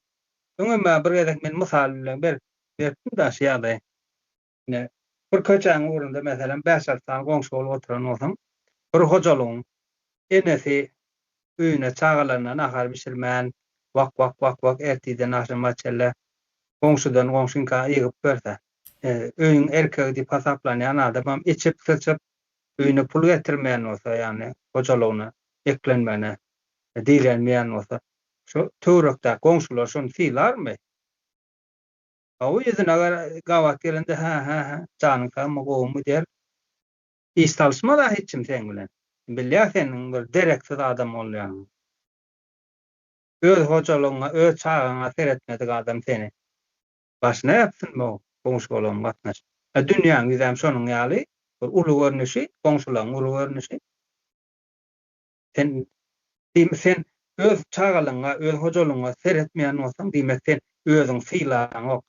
öňem-ä bir gezek men mysal bilen berip beripdim-de şu ýagdaýy. Ine, bir köçäň ugrunda, meselem, bäş-alty sany goňşy bolup oturan bolsaň, bir hojalygyň enesi öýüne çagalaryna nahar bişirmän, wak-wak-wak-wak ertirden agşama çenli goňşudan goňşyňka ýygyp berse, öýüň erkegi diýip hasaplanýan adamam içip-syçyp, öýüne pul getirmeýän bolsa, ýagny hojalygyna eklenmegine direnmeýän bolsa, şu töwerekdäki goňşular şony sylarmy? Hawa, ýüzüne gabat gelende, hä, hä, hä, janyň sagmy, gowumy diýer. Iş salyşmaz-a hiç kim seň bilen. Bilýär seniň bir dereksiz adam bolýanyňy. Öz hojalygyňa, öz çagaňa seretmedik adam seni başyna ýapsyn bu goňşy-golam gatnaşyk. A dünýäň ýüzem şonuň ýaly bir uly görnüşi, goňşularyň uly görnüşi. Sen diýmek sen öz çagalygyňa, öz hojalygyňa seretmeýän bolsaň, diýmek sen özüňi sylaňok.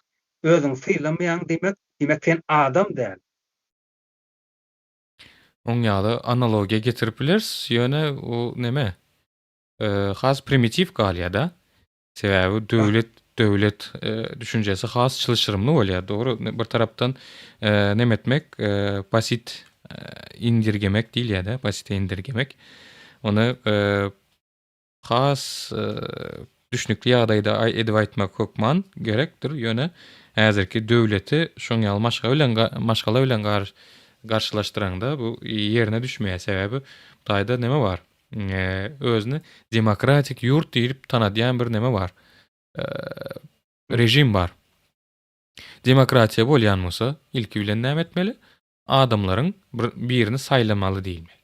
Özüňi sylamaýaň diýmek, diýmek sen adam däl. Oň ýaly analogiýa getirip bileris, ýöne o neme, has primitiw galýar-da. Sebäbi döwlet. döwlet düşünjesi has çylşyrymly bolýar. Dogry, bir tarapdan neme etmek, basit indirgemek diýilýär-de, basite indirgemek. Ony has düşnükli ýagdaýda edip aýtmak hökman gerekdir. Ýöne häzirki döwleti şoň ýaly maşgala bilen maşgala bilen garşylaşdyraňda bu ýerine düşmeýär. Sebäbi bu taýda neme bar? Özüni demokratik ýurt diýlip tanadýan bir neme bar? Režim bar. Demokratiýa bolýan bolsa, ilki bilen näme etmeli? Adamlaryň bir birini saýlamaly diýilmeli.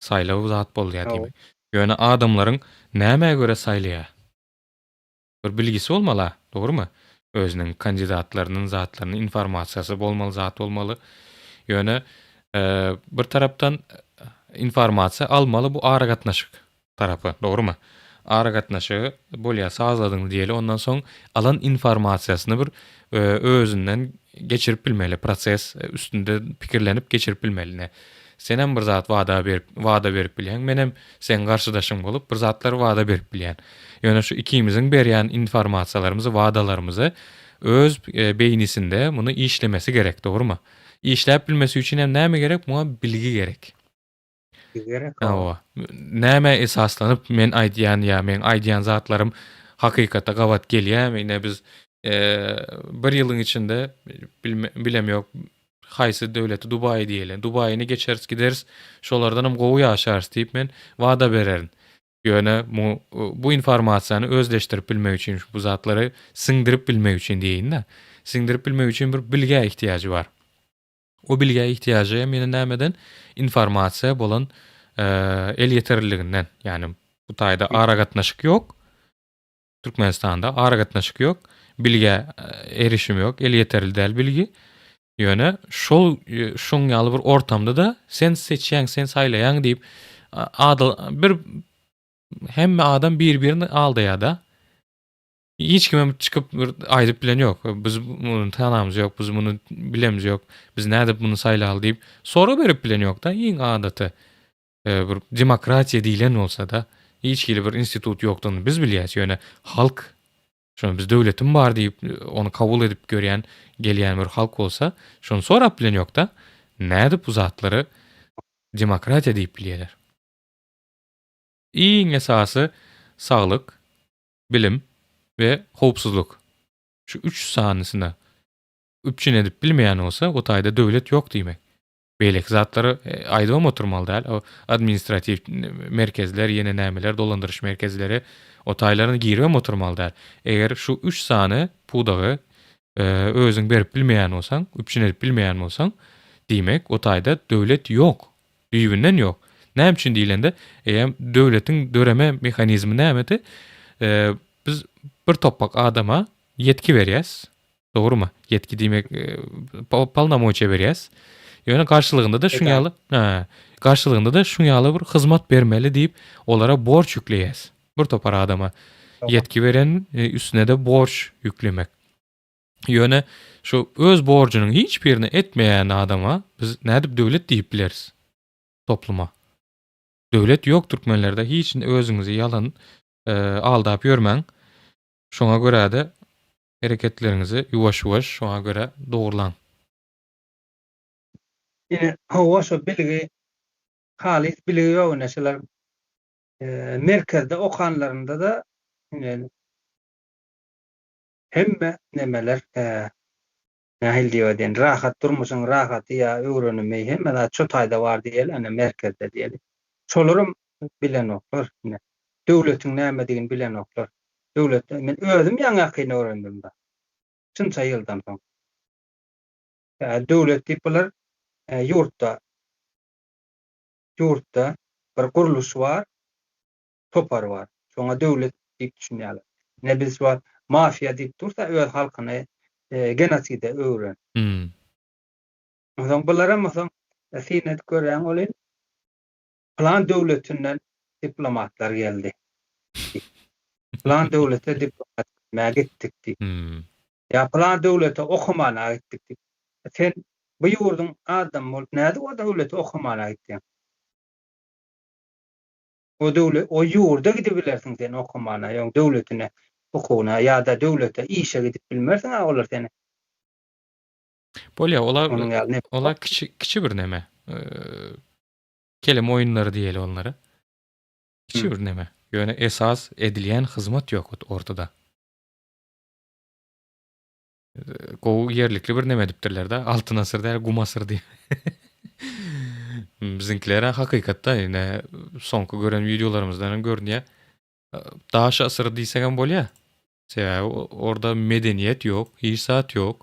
Saýlaw zat bolýar diýmek. Ýöne adamlaryň nämä görä saýlaýar? Bir bilgisi bolmaly-a, dogrumy? Özüniň kandidatlarynyň zatlarynyň informasiýasy bolmaly, zat bolmaly. Ýöne bir tarapdan informasiýa almaly bu aragatnaşyk tarapy, dogrumy? Aragatnaşygy bolýar, sazladyň diýeli, ondan soň alan informasiýasyny bir özünden geçirip bilmeli, proses üstünde pikirlenip geçirip bilmeli. Ine, senem bir zat wada berip, wada berip bilýäň, menem seň garşydaşyň bolup bir zatlar wada berip bilýän. Ýöne şu ikimiziň berýän informasiýalarymyzy, wadalarymyzy öz beýnisinde muny işlemesi gerek, dogrumy? Işläp bilmesi üçin hem näme gerek? Muňa bilgi gerek. Gerek. Hawa. Nämä esaslanyp men aýdýan ýa meň aýdýan zatlarym hakykata gabat gelýärmi? Ine biz bir ýylyň içinde bilem ýok haýsy döwleti Dubaý diýeli. Dubaýyny geçeris gideris, şolardanam gowy ýaşarys diýip men wada bererin. Ýöne bu informasiýany özleşdirip bilmek üçin, bu zatlary siňdirip bilmek üçin diýeýin-de, siňdirip bilmek üçin bir bilgä ihtiýajy bar. O bilgä ihtiýajy hem ýene nämeden? Informasiýa bolan elýeterliliginden. Ýagny bu taýda aragatnaşyk ýok. Türkmenistanda aragatnaşyk ýok, bilgä erişim ýok, elýeterli däl bilgi. Ýöne şol şoň ýaly bir ortamda-da sen seçýäň, sen saýlaýaň diýip adal bir hemme adam bir-birini aldaýar-da. Hiç kimem çykyp bir aýdyp bilen ýok. Biz muny tanamyz ýok, biz muny bilemiz ýok. Biz nädip muny saýlaly diýip sorag berip bilen ýok-da, iň adaty bir demokratiýa diýlen bolsa-da, hiç hili bir institut ýokdugyny biz bilýäs, ýöne halk şony biz döwletim bar diýip ony kabul edip görýän gelýän bir halk bolsa, şony sorap bilen ýok-da, nädip bu zatlary demokratiýa diýip bilýärler. Iň esasy saglyk, bilim we howpsuzlyk. Şu üç sanysyna üpjün edip bilmeýän bolsa, o taýda döwlet ýok diýmek. Beýleki zatlary aýdybam oturmaly däl. O administratiw merkezler, ýene nämeler, dolandyryş merkezleri, o taýlaryna giribem oturmaly däl. Eger şu üç sany pudagy özüň berip bilmeýän bolsaň, üpjün edip bilmeýän bolsaň, diýmek, o taýda döwlet ýok. Düýbünden ýok. Näme üçin diýlende, eýýäm döwletiň döreme mehanizmi nämedi? Biz bir topbak adama ýetki berýäs. Dogrumy? Ýetki diýmek polnomoçiýa berýäs. Ýöne garşylygynda-da şuň ýaly, garşylygynda-da şuň ýaly bir hyzmat bermeli diýip, olara borç ýükleýäs. Bir topar adama ýetki beren üstüne-de borç ýüklemek. Ýöne şu öz borjunyň hiç birini etmeýän adama biz nädip döwlet diýip bileris? Topluma. Döwlet ýok türkmenlerde hiç özüňizi ýalan aldap ýörmäň. Şoňa görä-de hereketleriňizi ýuwaş-ýuwaş şoňa görä dogurlaň. Ine hawa şo bilgi halys bilgi ýok ine şular merkezde okanlarynda-da ine Hemme nemeler nähili diýip aýdaýyn, rahat durmuşyň rahaty ýa öwrenimi hemme zat şo taýda bar diýeli, ene merkezde diýeli. Şolaram bilenoklar ine. Döwletiň nämedigini bilenoklar. Döwlet men özüm ýaňy-ýakyn öwrendim-de. Şunça ýyldan soň. Döwlet diýip bular ýurtda ýurtda bir gurluş bar. topary bar. Şoňa döwlet diýip düşünýärler. Ine biz şu wagt mafiýa diýip dursa öz halkyny genoside öwren. Onsoň bularam onsoň syn edip görýäň welin pylan döwletinden diplomatlar geldi. Pylan döwlete diplomat etmäge gitdik diýip. Ýa pylan döwlete okamana gitdik diýip. Sen bu ýurduň adamy bolup nädip o döwlete okamana gitýäň? O döwlet, o ýurda gidibilersiň sen okamana, ýoň döwletine. Hukugyna ýa-da döwlete işe gidip bilmersiň-ä olar seni. Bolýa ola Onuň ýaly ne ola kiçi kiçi bir neme. Kelem oýunlary diýeli onlara. Kiçi bir neme. Ýöne esas edilýän hyzmat ýok ortada. Gowy ýerlikli bir neme edipdirler-de. Altyn asyr däl, gum asyr diýip. Biziňkiler-ä hakykatda ine soňky gören wideolarymyzdan hem görünýär. Daş asyry diýsegem bolýar. Sebäbi orda medeniýet ýok, hiç zat ýok.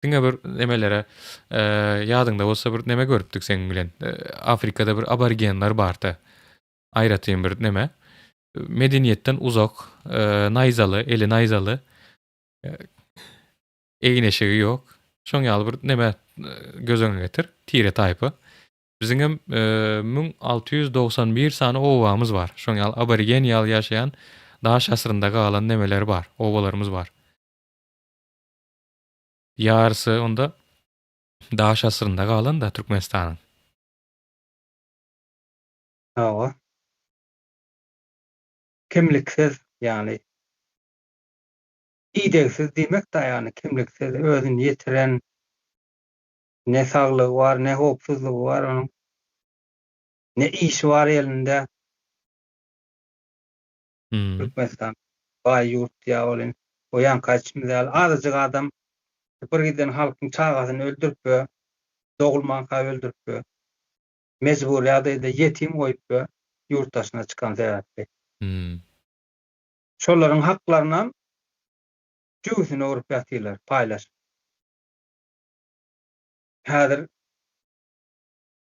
Diňe bir nemelere ýadyňda bolsa bir neme görüpdik seň bilen. Afrikada bir aborigenler bardy. Aýratyn bir neme. Medeniýetden uzak, naýzaly, eli naýzaly. Egin-eşigi ýok. Şoň ýaly bir neme göz öňüne getir. Tire taýpa. Biziňem 1691 sany obamyz bar. Şoň ýaly aborigen ýaly ýaşaýan daş asyrynda galan nemeler bar, obalarymyz bar. Ýarysy onda daş asyrynda galan-da Türkmenistanyň. Hawa. Kimliksiz, ýagny idegsiz diýmek-dä, ýagny kimliksiz, özüni ýitiren, Ne saglygy bar, ne howpsuzlygy bar onuň. Ne işi bar elinde. Türkmenistan baý ýurt diýýär welin, o ýaňky aýdyşymyz ýaly azajyk adam bir giden halkyň çagasyny öldürip we dogulmanka öldürip we mejbury ýagdaýda ýetim goýup we ýurt daşyna çykan sebäpli. Şolaryň haklarynam jübüsine urup ýatyrlar paýlaşyp. Häzir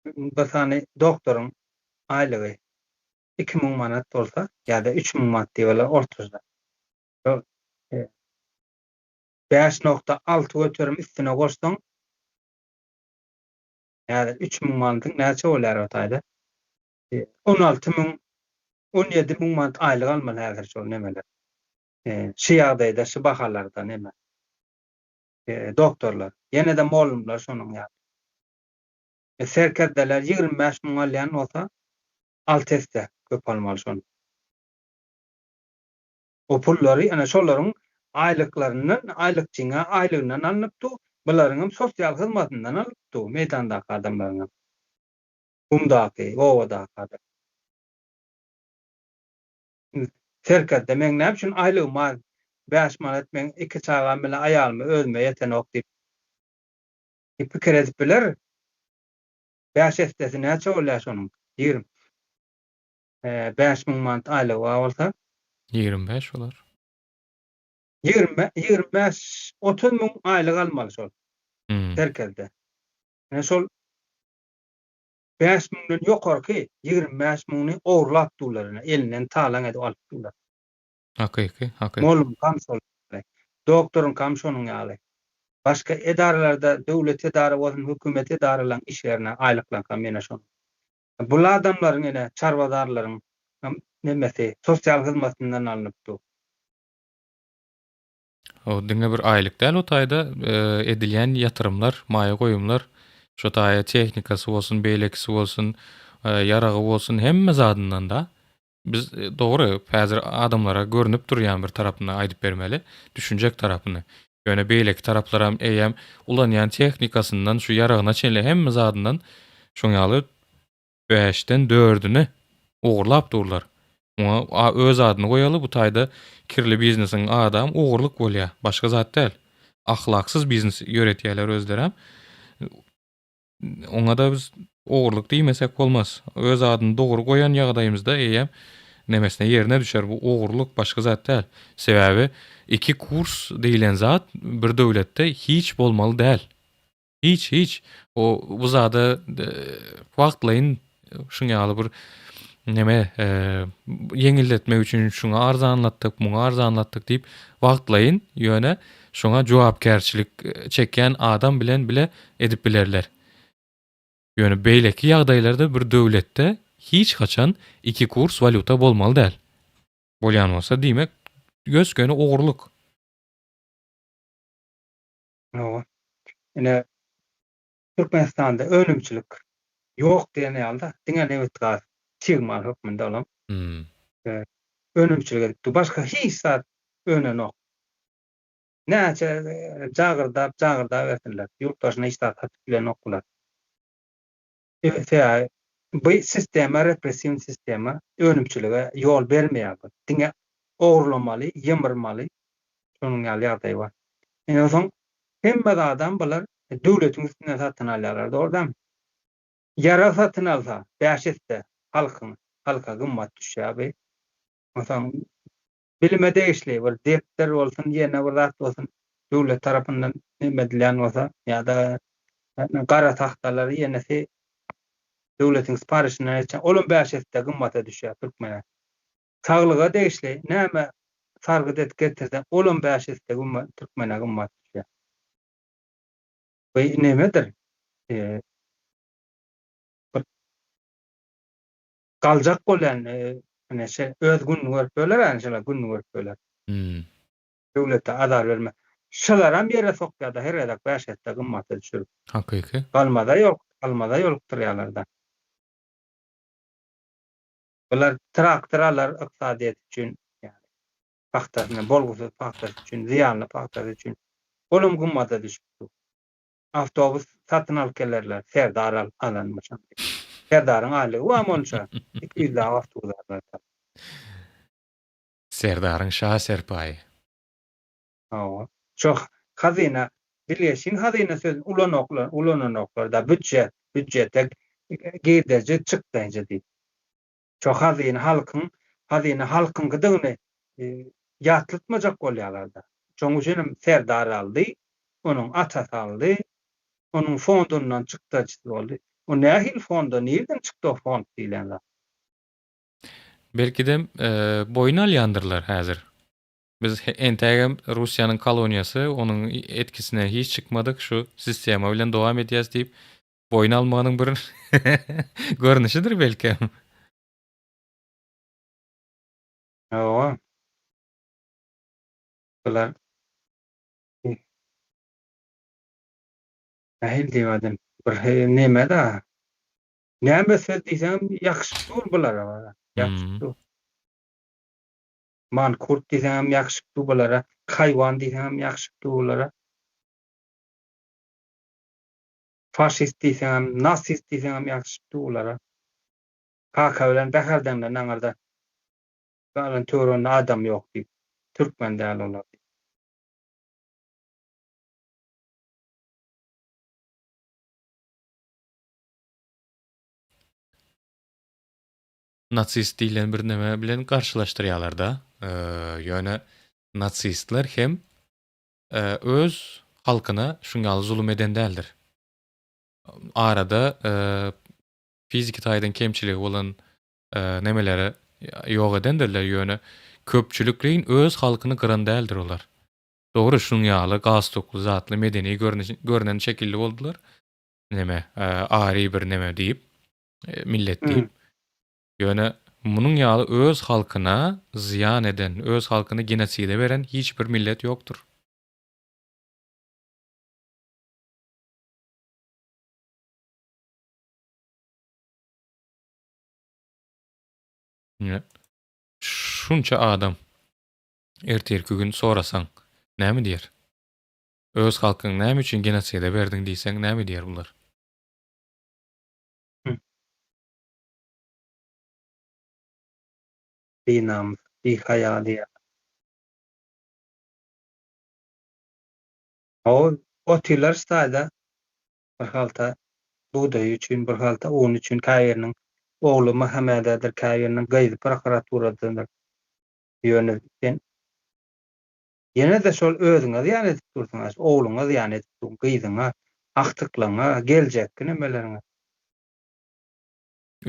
bir sany doktoryň aýlygy 2000 manat bolsa ýa-da 3000 manat diýip ortaça. 5.6 göterim üstüne goşsaň häzir 3000 manatyň näçe bolýar o taýda? 16 müň 17 müň manat aýlyk almaly häzir şol nemeler. Şu ýagdaýda, şu bahalarda neme. Doktorlar. Ýene-de mollumlar şonuň ýaly. Serkerdeler 25 müň alýan bolsa, 6 esse köp almaly şony. O pullary ene şolaryň aýlyklaryndan, aýlykçyňa aýlygyndan alnyp dur, bularyňam sosial hyzmatyndan alyp dur, meýdandaky adamlaryňam. Gumdaky, obadaky adam. Serkerde meň näme üçin aýlygym az, 5 manat meň iki çagam bilen aýalyma özüme ýetenok diýip pikir edip biler. 5 essesi näçe bolýar şonuň? 20. 5000 manat aýlygy bar bolsa. 25 bolar. 20, 25, 30 müň aýlyk almaly şol. Serkerde. Ýa şol 5 müňden ýokarky 25 müňüni ogurlap durlar ine, elinden talaň edip alyp durlar. Hakyky, hakyky. Mollumkam şol ýaly, doktoryňkam şonuň ýaly. Başga edaralarda, döwlet edara bolsun, hökümet edaralaryň işgärine aýlyklaňkam ýene şonuň. Bul adamlaryň ine, çarwadarlaryň nemesi, sosial hyzmatyndan alnyp dur. O diňe bir aýlyk däl o taýda edilýän ýatyrymlar, maýa goýumlar, şo taýa tehnikasy bolsun, beýlekisi bolsun, ýaragy bolsun hemme zadyndan da. Biz dogry häzir adamlara görnüp durýan bir tarapyny aýdyp bermeli, düşünjek tarapyny. Ýöne beýleki taraplaram eýýäm ulanýan tehnikasyndan şu ýaragyna çenli hemme zadyndan şoň ýaly bäşden dördüni ogurlap durlar. Muňa öz adyny goýaly bu taýda kirli biznesiň adam ogurlyk bolýar. Başga zat däl. Ahlaksyz biznes ýöretýärler özlerem. Oňa-da biz ogurlyk diýmesek bolmaz. Öz adyny dogry goýan ýagdaýymyzda eýýäm nemesine ýerine düşer. Bu ogurlyk başga zat däl. Sebäbi iki kurs diýlen zat bir döwletde hiç bolmaly däl. Hiç hiç o bu zada wagtlaýyn şuň ýaly bir neme ýeňilletmek üçin şuňa arzanlatdyk, muňa arzanlatdyk diýip wagtlaýyn ýöne şoňa jogapkärçilik çekýän adam bilen bile edip bilerler. Ýöne beýleki ýagdaýlarda bir döwletde hiç haçan iki kurs walýuta bolmaly däl. Bolýan bolsa diýmek gös-göni ogurlyk. Hawa. Ine, Türkmenistanda önümçilik ýok diýen ýaly-da, diňe nebit-gaz çig mal hökmünde olam önümçilik edip dur. Başga hiç zat. Önenok. Näçe jagyrdap, jagyrdabersinler, ýurt daşyna hiç zat satyp bilenok bular. Sebäbi bu sistema repressiw sistema önümçilige ýol bermeýär bu. Diňe ogurlamaly, ýymyrmaly şonuň ýaly ýagdaý bar. Ine soň hemme zadam bular döwletiň üstünden satyn alýarlar, dogry dälmi? Ýarag satyn alsa bäş esse halkyň halka gymmat düşýär bu. Onsoň bilime degişli bir depder bolsun, ýene bir zat bolsun, döwlet tarapyndan neme edilýän bolsa ýa-da gara tagtalary ýenesi döwletiň siparişinden geçýän, olam bäş esse gymmata düşýär türkmene. Saglyga degişli näme sargyt edip getirseň, olam bäş esse türkmene gymmat düşýär. Bu nemedir? Bir galjak bolýan ine şe öz gününi görüp böler ýa şolar gününi görüp böler. Hmm. Döwlete azar berme. Şolaram ýere sokýar-da her gezek bäş esse gymmata düşürip. Hakyky. Galmaza ýok, galmaza ýolukdyrýarlar-da. Bular traktor alar ykdysadyýet üçin, ýagny pagtasyny, bolgusyz pagtasy üçin, zyýanly pagtasy üçin. Olam gymmata düşüp dur. Awtobus satyn alyp gelerler, Serdar al, alanmyş. Serdaryň aýlygy bam onça, 200 läp awtobus alarlar. Serdaryň şa serpaýy. Hawa. Şo hazyna, bilgeşin hazyna sözüni ulanoklar, ulananoklar-da, býudjet, býudjete girdeji, çykdaýjy diýip. Şo hazyna halkyň, hazyna halkyňkydygyny ýatlatmajak bolýarlar-da. Şonuň üçin hem Serdar aldy, onuň atasy aldy, onuň fondundan çykdajysy boldy. O nähili fonda, nireden çykdy o fond diýlen zat? Belkidem, boýun alýandyrlar häzir. Biz entägem Russiýanyň koloniýasy, onuň etkisinden hiç çykmadyk, şu sistema bilen dowam edýäs diýip, boýun almagynyň bir görnüşidir belkem. Hawa. Bular Nähili diýip adam bir neme-da. Näme söz diýseňem ýakyşyp dur bulara. Ýakyşyp dur. Mankurt diýseňem ýakyşyp dur bulara. Haýwan diýseňem ýakyşyp dur bulara. Faşist diýseňem, nasist diýseňem ýakyşyp dur bulara. Kaka bilen Bäherdeňden aňyrda galan töwereginde adam ýok diýip. Türkmen däl olar diýip. Nasist diýlen bir neme bilen garşylaşdyrýarlar-da. Ýöne nasistler hem öz halkyna şuň ýaly zulum eden däldir. Arada fiziki taýdan kemçiligi bolan nemeleri ýok edendirler, ýöne köpçülikleýin öz halkyny gyran däldir olar. Dogry, şunuň ýaly galstukly zatly medeni görnen şekilli boldular. Neme, ari bir neme diýip, millet diýip. Ýöne munuň ýaly öz halkyna zyýan eden, öz halkyny genoside beren hiç bir millet ýokdur. Ine, şunça adam ertirki gün sorasaň, näme diýer? Öz halkyňy näme üçin genoside berdiň diýseň, näme diýer bular? Binamys, bihaýa diýer. Hawa, otyrlar ştaýda bir halta bugdaýy üçin, bir halta un üçin käbiriniň ogly MHM-dedir, käbiriniň gyzy prokuraturadandyr. Ýöne sen ýene-de şol özüňe zyýan edip dursuň, ogluňa zyýan edip dursuň, gyzyňa, agtyklaryňa, geljekki nemeleriňe.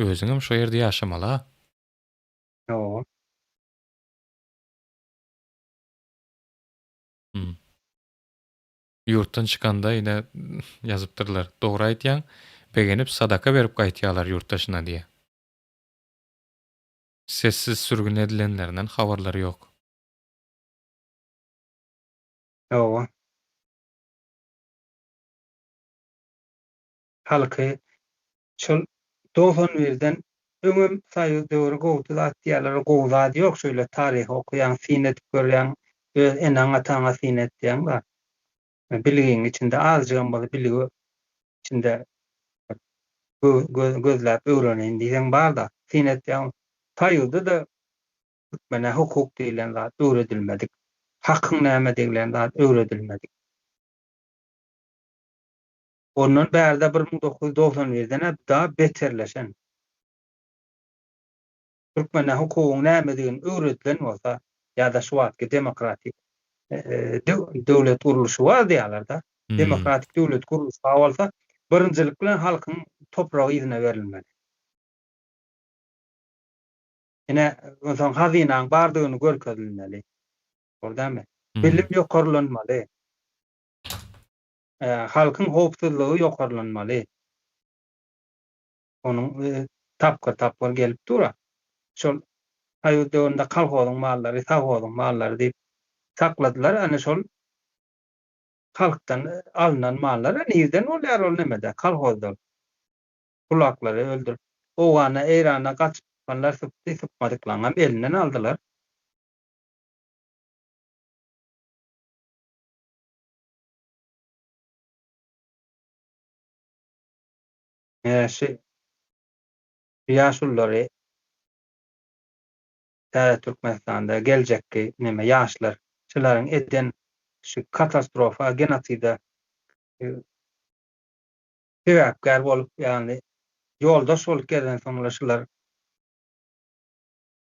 Özüňem şo ýerde ýaşamaly-a. Hawa. Hmm. Ýurtdan çykanda ine ýazypdyrlar. Dogry aýtýaň, begenip sadaka berip gaýtýalar ýurt daşyna diýä. Sessiz sürgün edilenlerinden habarlary ýok. Hawa. Halky şol 91-den öňem soýuz döwri gowudy zat diýýärler, gowy zady ýok şeýle taryhy okaýaň, syn edip görýäň. Öz eneň-ataňa syn etýäň-de. Bilgiň içinde azjygam bolsa bilgi içinde gözläp öwreneýin diýseň bar-da, syn etýäň. Soýuzda-da türkmene hukuk diýlen zat öwredilmedik. Hakyň näme diýlen zat öwredilmedik. Ondan bärde 1991-den-ä da beterleşen. Türkmene hukugyň nämedigini öwredilen bolsa, ýa-da şu wagtky demokratik döwlet gurluşy bar diýýärler-de. Demokratik döwlet gurluşy bar bolsa, birinjilik bilen halkyň topragy yzyna berilmeli. Ine, onsoň hazynaň bardygyny görkezilmeli. Dogry dälmi? Bilim ýokarlanmaly. Halkyň howpsuzlygy ýokarlanmaly. Onuň tapgyr-tapgyr gelip dur-a. Şol soýuz döwründe kolhozyň mallary, sowhozyň mallary diýip sakladylar. Ana şol halkdan alnan mallar nirden bolýar ol nemede, kolhozda. Kulaklary öldürip, Owgana, Eýrana gaçyplar sypdy, sypmadyklaryňam elinden aldylar. Şu ýaşululary täze Türkmenistanda geljekki neme ýaşlar şularyň eden şu katastrofa genoside sebäpkär bolup ýagny ýoldaş bolup gezensoňlar şular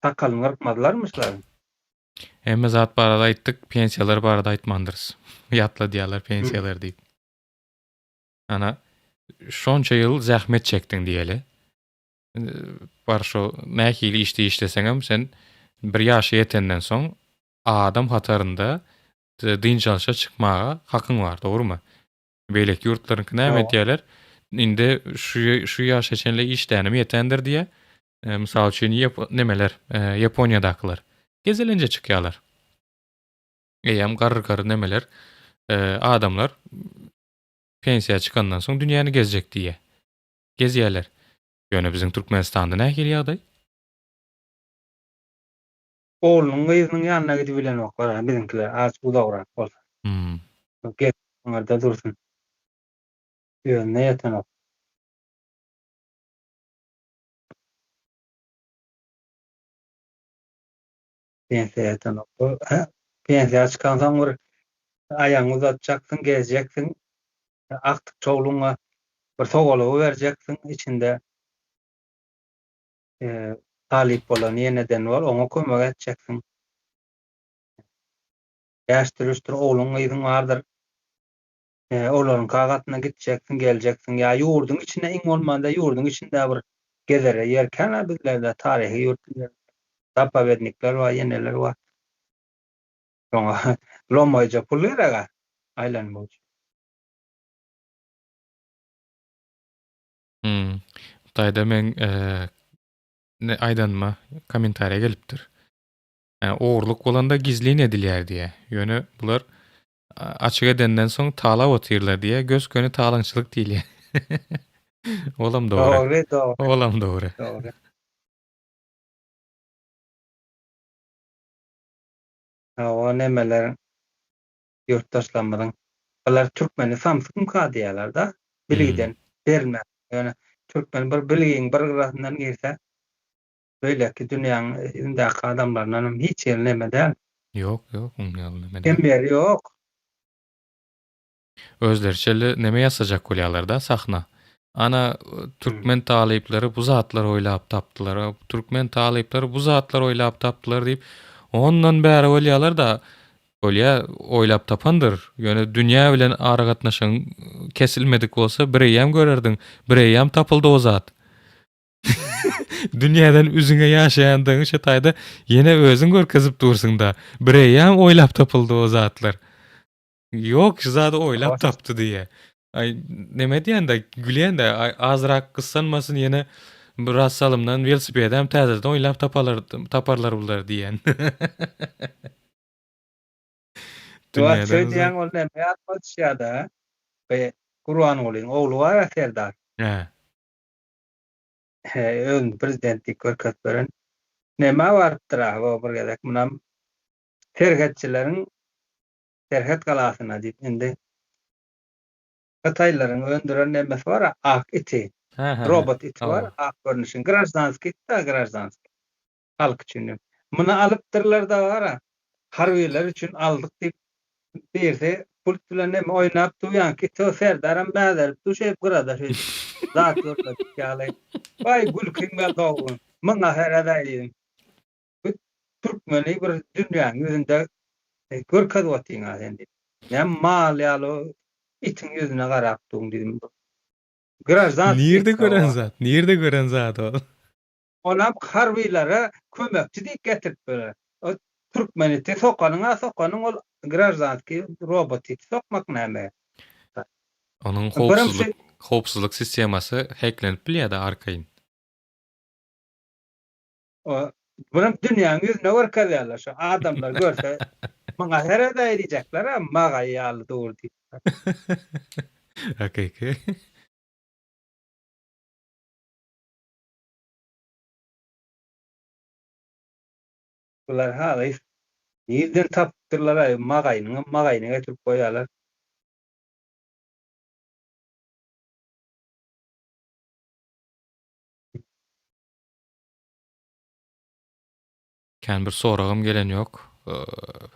sakalyny gyrkmazlarmy şularyň? Hemme zat barada aýtdyk, pensiýalar barada aýtmandyrys. Ýatladýarlar pensiýalar diýip. Ana, şonça ýyl zähmet çekdiň diýeli. Bar şo nähili işde işleseňem sen bir ýaşa ýetenden soň adam hatarynda dynç alşa çykmaga hakyň bar, dogrumy? Beýleki ýurtlaryňky näme edýärler? Indi şu şu ýaşa çenli işlänim ýetendir diýýär. Mysal üçin nemeler, Ýaponiýadakylar gezelenje çykýarlar. Eýýäm garry-garry nemeler, adamlar pensiýa çykandan soň dünýäni gezjek diýýär. Gezýärler. Ýöne biziň Türkmenistanda nähili ýagdaý? Oglunyň gyzynyň ýanyna gidibilenoklar a biziňkiler az uzagrak bolsa. Hmm. Gezip aňyrda dursun. Özüne ýetenok. Pensiýa ýetenok. Pensiýa çykansoň bir aýagyňy uzatjaksyň, gezjeksiň. Agtyk çowlugyňa bir sowgalygy berjeksiň, içinde talyp bolan ýeneden bor, oňa kömek etjeksiň. Bäşdir-üçdür ogluň, gyzyň bardyr. Olaryň kagatyna gitjeksiň, geljeksiň. Ýa ýurduň içinde iň bolmanda ýurduň içinde bir gezere ýer kän-ä bizlerde, taryhy ýurt zapowednikler bar, ýeneler bar. Şoňa lomaýja pul gerek-ä aýlanmak üçin. Hmm. Hytaýda meň ne aýdanyma kommentariýa gelipdir. Ogurlyk bolanda gizlin edilýär diýýär. Ýöne bular açyk edenden soň talap otyrlar diýýär. Gös-göni talaňçylyk diýilýär. Olam dogry. Dogry, dogry. Olam dogry. Dogry. Hawa, nemeleriň ýurtdaşlarymyzyň bular türkmeni samsykmyka diýýärler-de, bilgiden berilmän. Ýöne türkmen bir bilgiň bir gyrasyndan girse, beýleki dünýäň ýüzündäki adamlaryndan hem hiç ýeri neme däl. Ýok, ýok, onuň ýaly neme däl. Kem ýeri ýok. Özleriçe neme ýasajak bolýarlar-da sahna. Ana, türkmen talyplary bu zatlary oýlap tapdylar, türkmen talyplary bu zatlary oýlap tapdylar diýip, ondan bäri bolýarlar-da, bolýa, oýlap tapandyr, ýöne dünýä bilen aragatnaşygyň kesilmedik bolsa, bireýýäm görerdiň, bireýýäm tapyldy o zat. Dünýäden üzňe ýaşaýandygyňy şu taýda ýene özüň görkezip dursuň-da, bireýýäm oýlap tapyldy o zatlar. Ýok, şu zady oýlap tapdy diýýä. Aý, neme diýende, gülýän-de, azrak gyssanmasyn ýene biraz salymdan welosipedem täzeden oýlap tapalar, taparlar bular diýýän. Dünýäden Şeý diýýäň, ol näme ýadyma düşýär-de. Be, Gurbangulyň ogly bar-a Serdar. Hä. Hä, özüni prezident diýip görkezip beren. Nämä barypdyr-a, bir gezek munam serhetçileriň. Serhet galasyna diýip indi Hytaýlylaryň öndüren nemesi bar-a, ak iti. Robot iti bar, ak görnüşiň. Graždanskiý it-dä, graždanskiý. Halk üçin diýip. Muny alypdyrlar-da bar-a, harbylar üçin aldyk diýip, birisi pult bilen neme oýnap dur, ýaňky iti Serdaram mäzerip dur şeýdip gyrada şeýdip. Zat görmedik ýaly. Waý, gülkim geldi oglan. Muňa sered-aý diýdim. Bu türkmeni bir dünýäniň ýüzünde görkezip otyň-a sen diýdim. Näme mal ýaly itiň ýüzüne garap duň diýdim. Graždanskiý Nirde gören zat? Nirde gören zat ol? Onam harbylara kömekçi diýip getiripdirler. O türkmen iti sokanyň-a sokanyň ol graždanskiý robot iti sokmak näme? Onuň howpsuzlyk howpsuzlyk sistemasy heklenip bilýär-de arkaýyn. O Buram dünýäň ýüzüne görkezýärler şo adamlar görse muňa seredäý diýjekler-ä magaý ýaly dur diýip. Hakyky. Bular halys nirden tapypdyrlar-aý magaýynyňam magaýyny getirip goýýarlar. Kän bir soragam gelen ýok.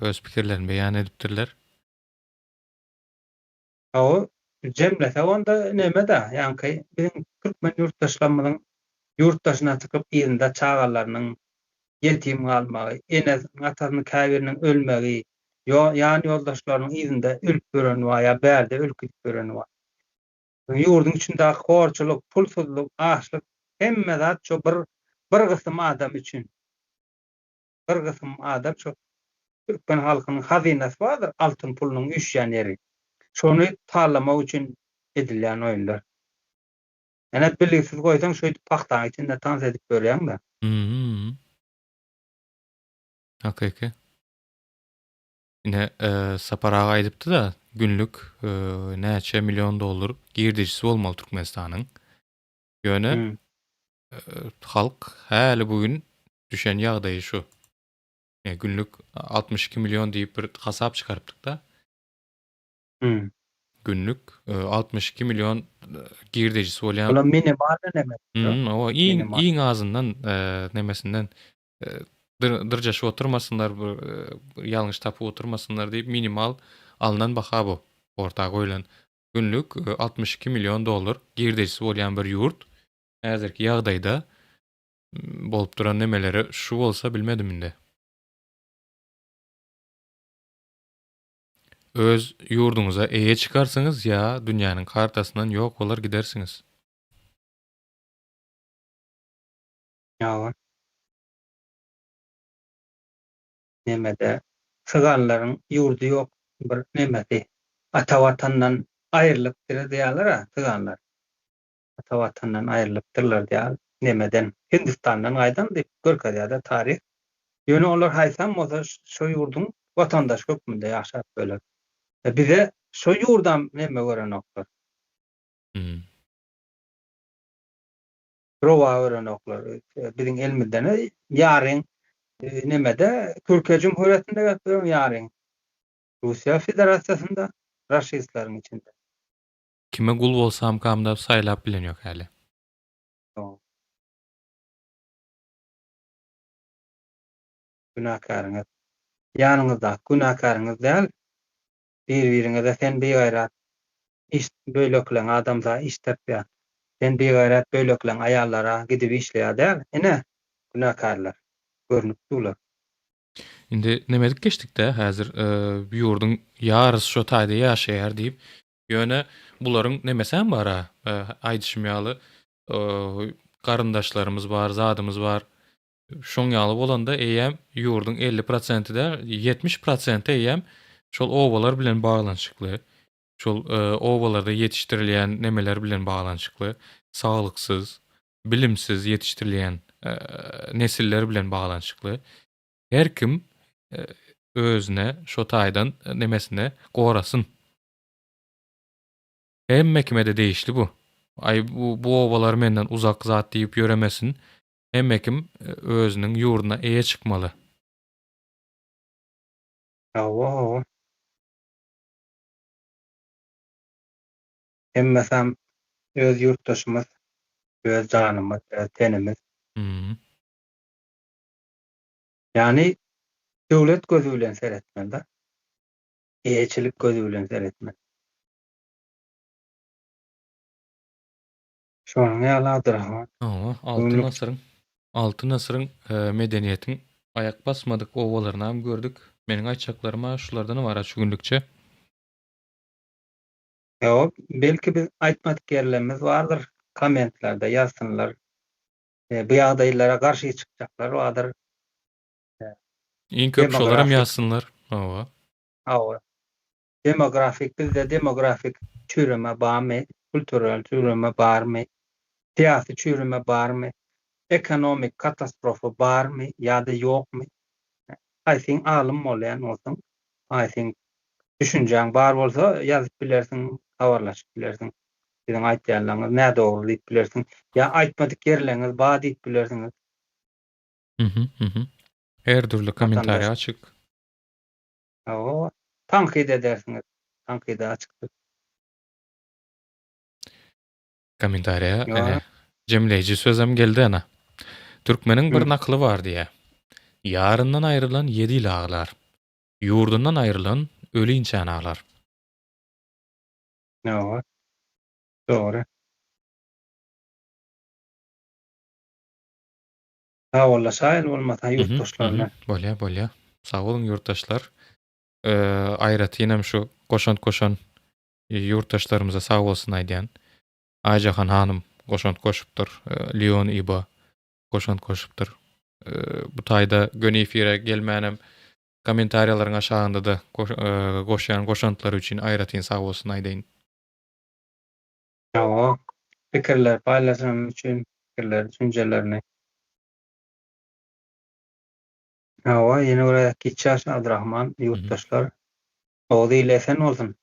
Öz pikirlerini beýan edipdirler. Hawa, jemlesek onda neme-dä, ýaňky biziň türkmen ýurtdaşlarymyzyň ýurt daşyna çykyp yzynda çagalarynyň ýetim galmagy, enesiniň, atasynyň käbiriniň ölmegi, ýan ýoldaşlarynyň yzynda ölüp ýöreni bar ýa bärde ölüp gidip ýöreni bar. Ýurduň içindäki horçulyk, pulsuzlyk, açlyk hemme zat şo bir bir gysym adam üçin. Bir gysym adam şo türkmen halkynyň hazynasy bardyr, altyn pulunyň üýşýän ýeri. Şony talamak üçin edilýän oýunlar. Ene bilgisiz goýsaň şöýdüp pagtaň içinde tans edip görýäň-dä. Hakyky. Ine, Sapar aga aýdypdy-da, günlük näçe million dollar girdejisi bolmaly Türkmenistanyň. Ýöne halk häli bu gün düşen ýagdaýy şu. Günlük 62 million diýip bir hasap çykarypdyk-da. Günlük 62 million girdejisi bolýan. Olam minimal neme. Owa, iň iň azyndan nemesinden dyrjaşyp oturmasynlar, bir ýalňyş tapyp oturmasynlar diýip minimal alnan baha bu. Orta goýlan günlük 62 million dollar girdejisi bolýan bir ýurt häzirki ýagdaýda bolup duran nemeleri şu bolsa bilmedim indi. Öz ýurduňyza eýe çykarsyňyz ýa dünýäniň kartasyndan ýok bolar gidersiňiz. Ýa nemede syganlaryň ýurdy ýok bir nemesi ata watandan aýrylypdyr diýýärler-ä syganlar. Ata watandan aýrylypdyrlar diýýär nemeden Hindistandan gaýdan diýip görkezýär-de taryh. Ýöne olar haýsam bolsa şo ýurduň watandaşy hökmünde ýaşap böler. Bize şo ýurdam neme görenoklar. Rowa görenoklar. Biziň elimizden ýaryň nemede Türkiýe Cumhuriyetinde gelip duran ýaryň Russiýa Federasiýasynda raşistleriň içinde. Kime gul bolsamkam da saýlap bilen ýok häli. Günäkäriňiz. Ýanyňyzdaky günäkäriňiz däl. Bir-biriňize sen bigaýrat iş bölekleň adamza iş tapýar. Sen bigaýrat bölekleň aýallara gidip işleýär däl. Ine, günäkärler. Görnüp durlar. Indi neme edip geçdikdä häzir ýurduň ýarysy şo taýda ýaşaýar diýip. Ýöne bularyň nemesem bar-a, aýdyşym ýaly garyndaşlarymyz bar, zadymyz bar. Şoň ýaly bolanda eýýäm ýurduň 50 prosenti däl, 70 prosenti eýýäm şol obalar bilen baglanyşykly. Şol obalarda ýetişdirilýän nemeler bilen baglanyşykly, saglyksyz, bilimsiz ýetişdirilýän nesiller bilen baglanyşykly. Her kim özüne şo taýdan nemesini gorasyn. Hemme kime-de degişli bu. Aý bu bu obalar menden uzak zat diýip ýöremesin. Hemme kim özüniň ýurduna eýe çykmaly. Hawa hawa. Hemmesem öz ýurtdaşymyz, öz janymyz, öz tenimiz. Ýagny döwlet gözi bilen seretmeli-de. Eýeçilik gözi bilen seretmeli. Şonuň ýaly Abdyrahman. Hawa, Altyn asyryň Altyn asyryň medeniýetiň aýak basmadyk obalarynam gördük. Meniň aýtjaklarym-a şulardan ybarat şu günlükçe. Ýok, belki biz aýtmadyk ýerlerimiz bardyr, kommentlerde ýazsynlar. Bu ýagdaýlara garşy çykjaklar bardyr. Iň köp şolaram ýazsynlar. Hawa. Hawa. Demografik bizde demografik çüýreme barmy, kultural çüýreme barmy, syýasy çüýreme barmy, ekonomik katastrofa barmy ýa-da ýokmy? Haýsyň alym bolýan bolsaň, haýsyň düşünjäň bar bolsa ýazyp bilersiň, habarlaşyp bilersiň. Siziň aýtýanlaryňyz nädogry diýip bilersiň. Ýa aýtmadyk ýerleriňiz bar diýip bilersiňiz. Mhm, mhm. Her dürli kommentariýa açyk. Hawa, tankyt edersiňiz. Tankyda açykdyr. Kommentariýa ene jemleýji sözem geldi ana. Türkmeniň bir nakyly bar diýýä. Ýaryndan aýrylan ýedi ýyl aglar. Ýurdundan aýrylan ölinçän aglar. Hawa. Dogry. Sag bollaşaýyl bolmasa ýurtdaşlar bilen. Bolýa bolýa. Sag boluň ýurtdaşlar. Aýratynam şu goşant goşan ýurtdaşlarymyza sag bolsun aýdýan. Aýjahan hanym goşant goşupdyr. Leon Iba goşant goşupdyr. Bu taýda göni efire gelmänem kommentariýalaryň aşagynda-da goşýan goşantlary üçin aýratyn sag bolsun aýdaýyn. Hawa, pikirler paýlaşany üçin, pikirleri, düşünjelerini. Hawa, ýene bir gezek giç ýaş Abdyrahman, ýurtdaşlar. Oguz ili esen bolsun!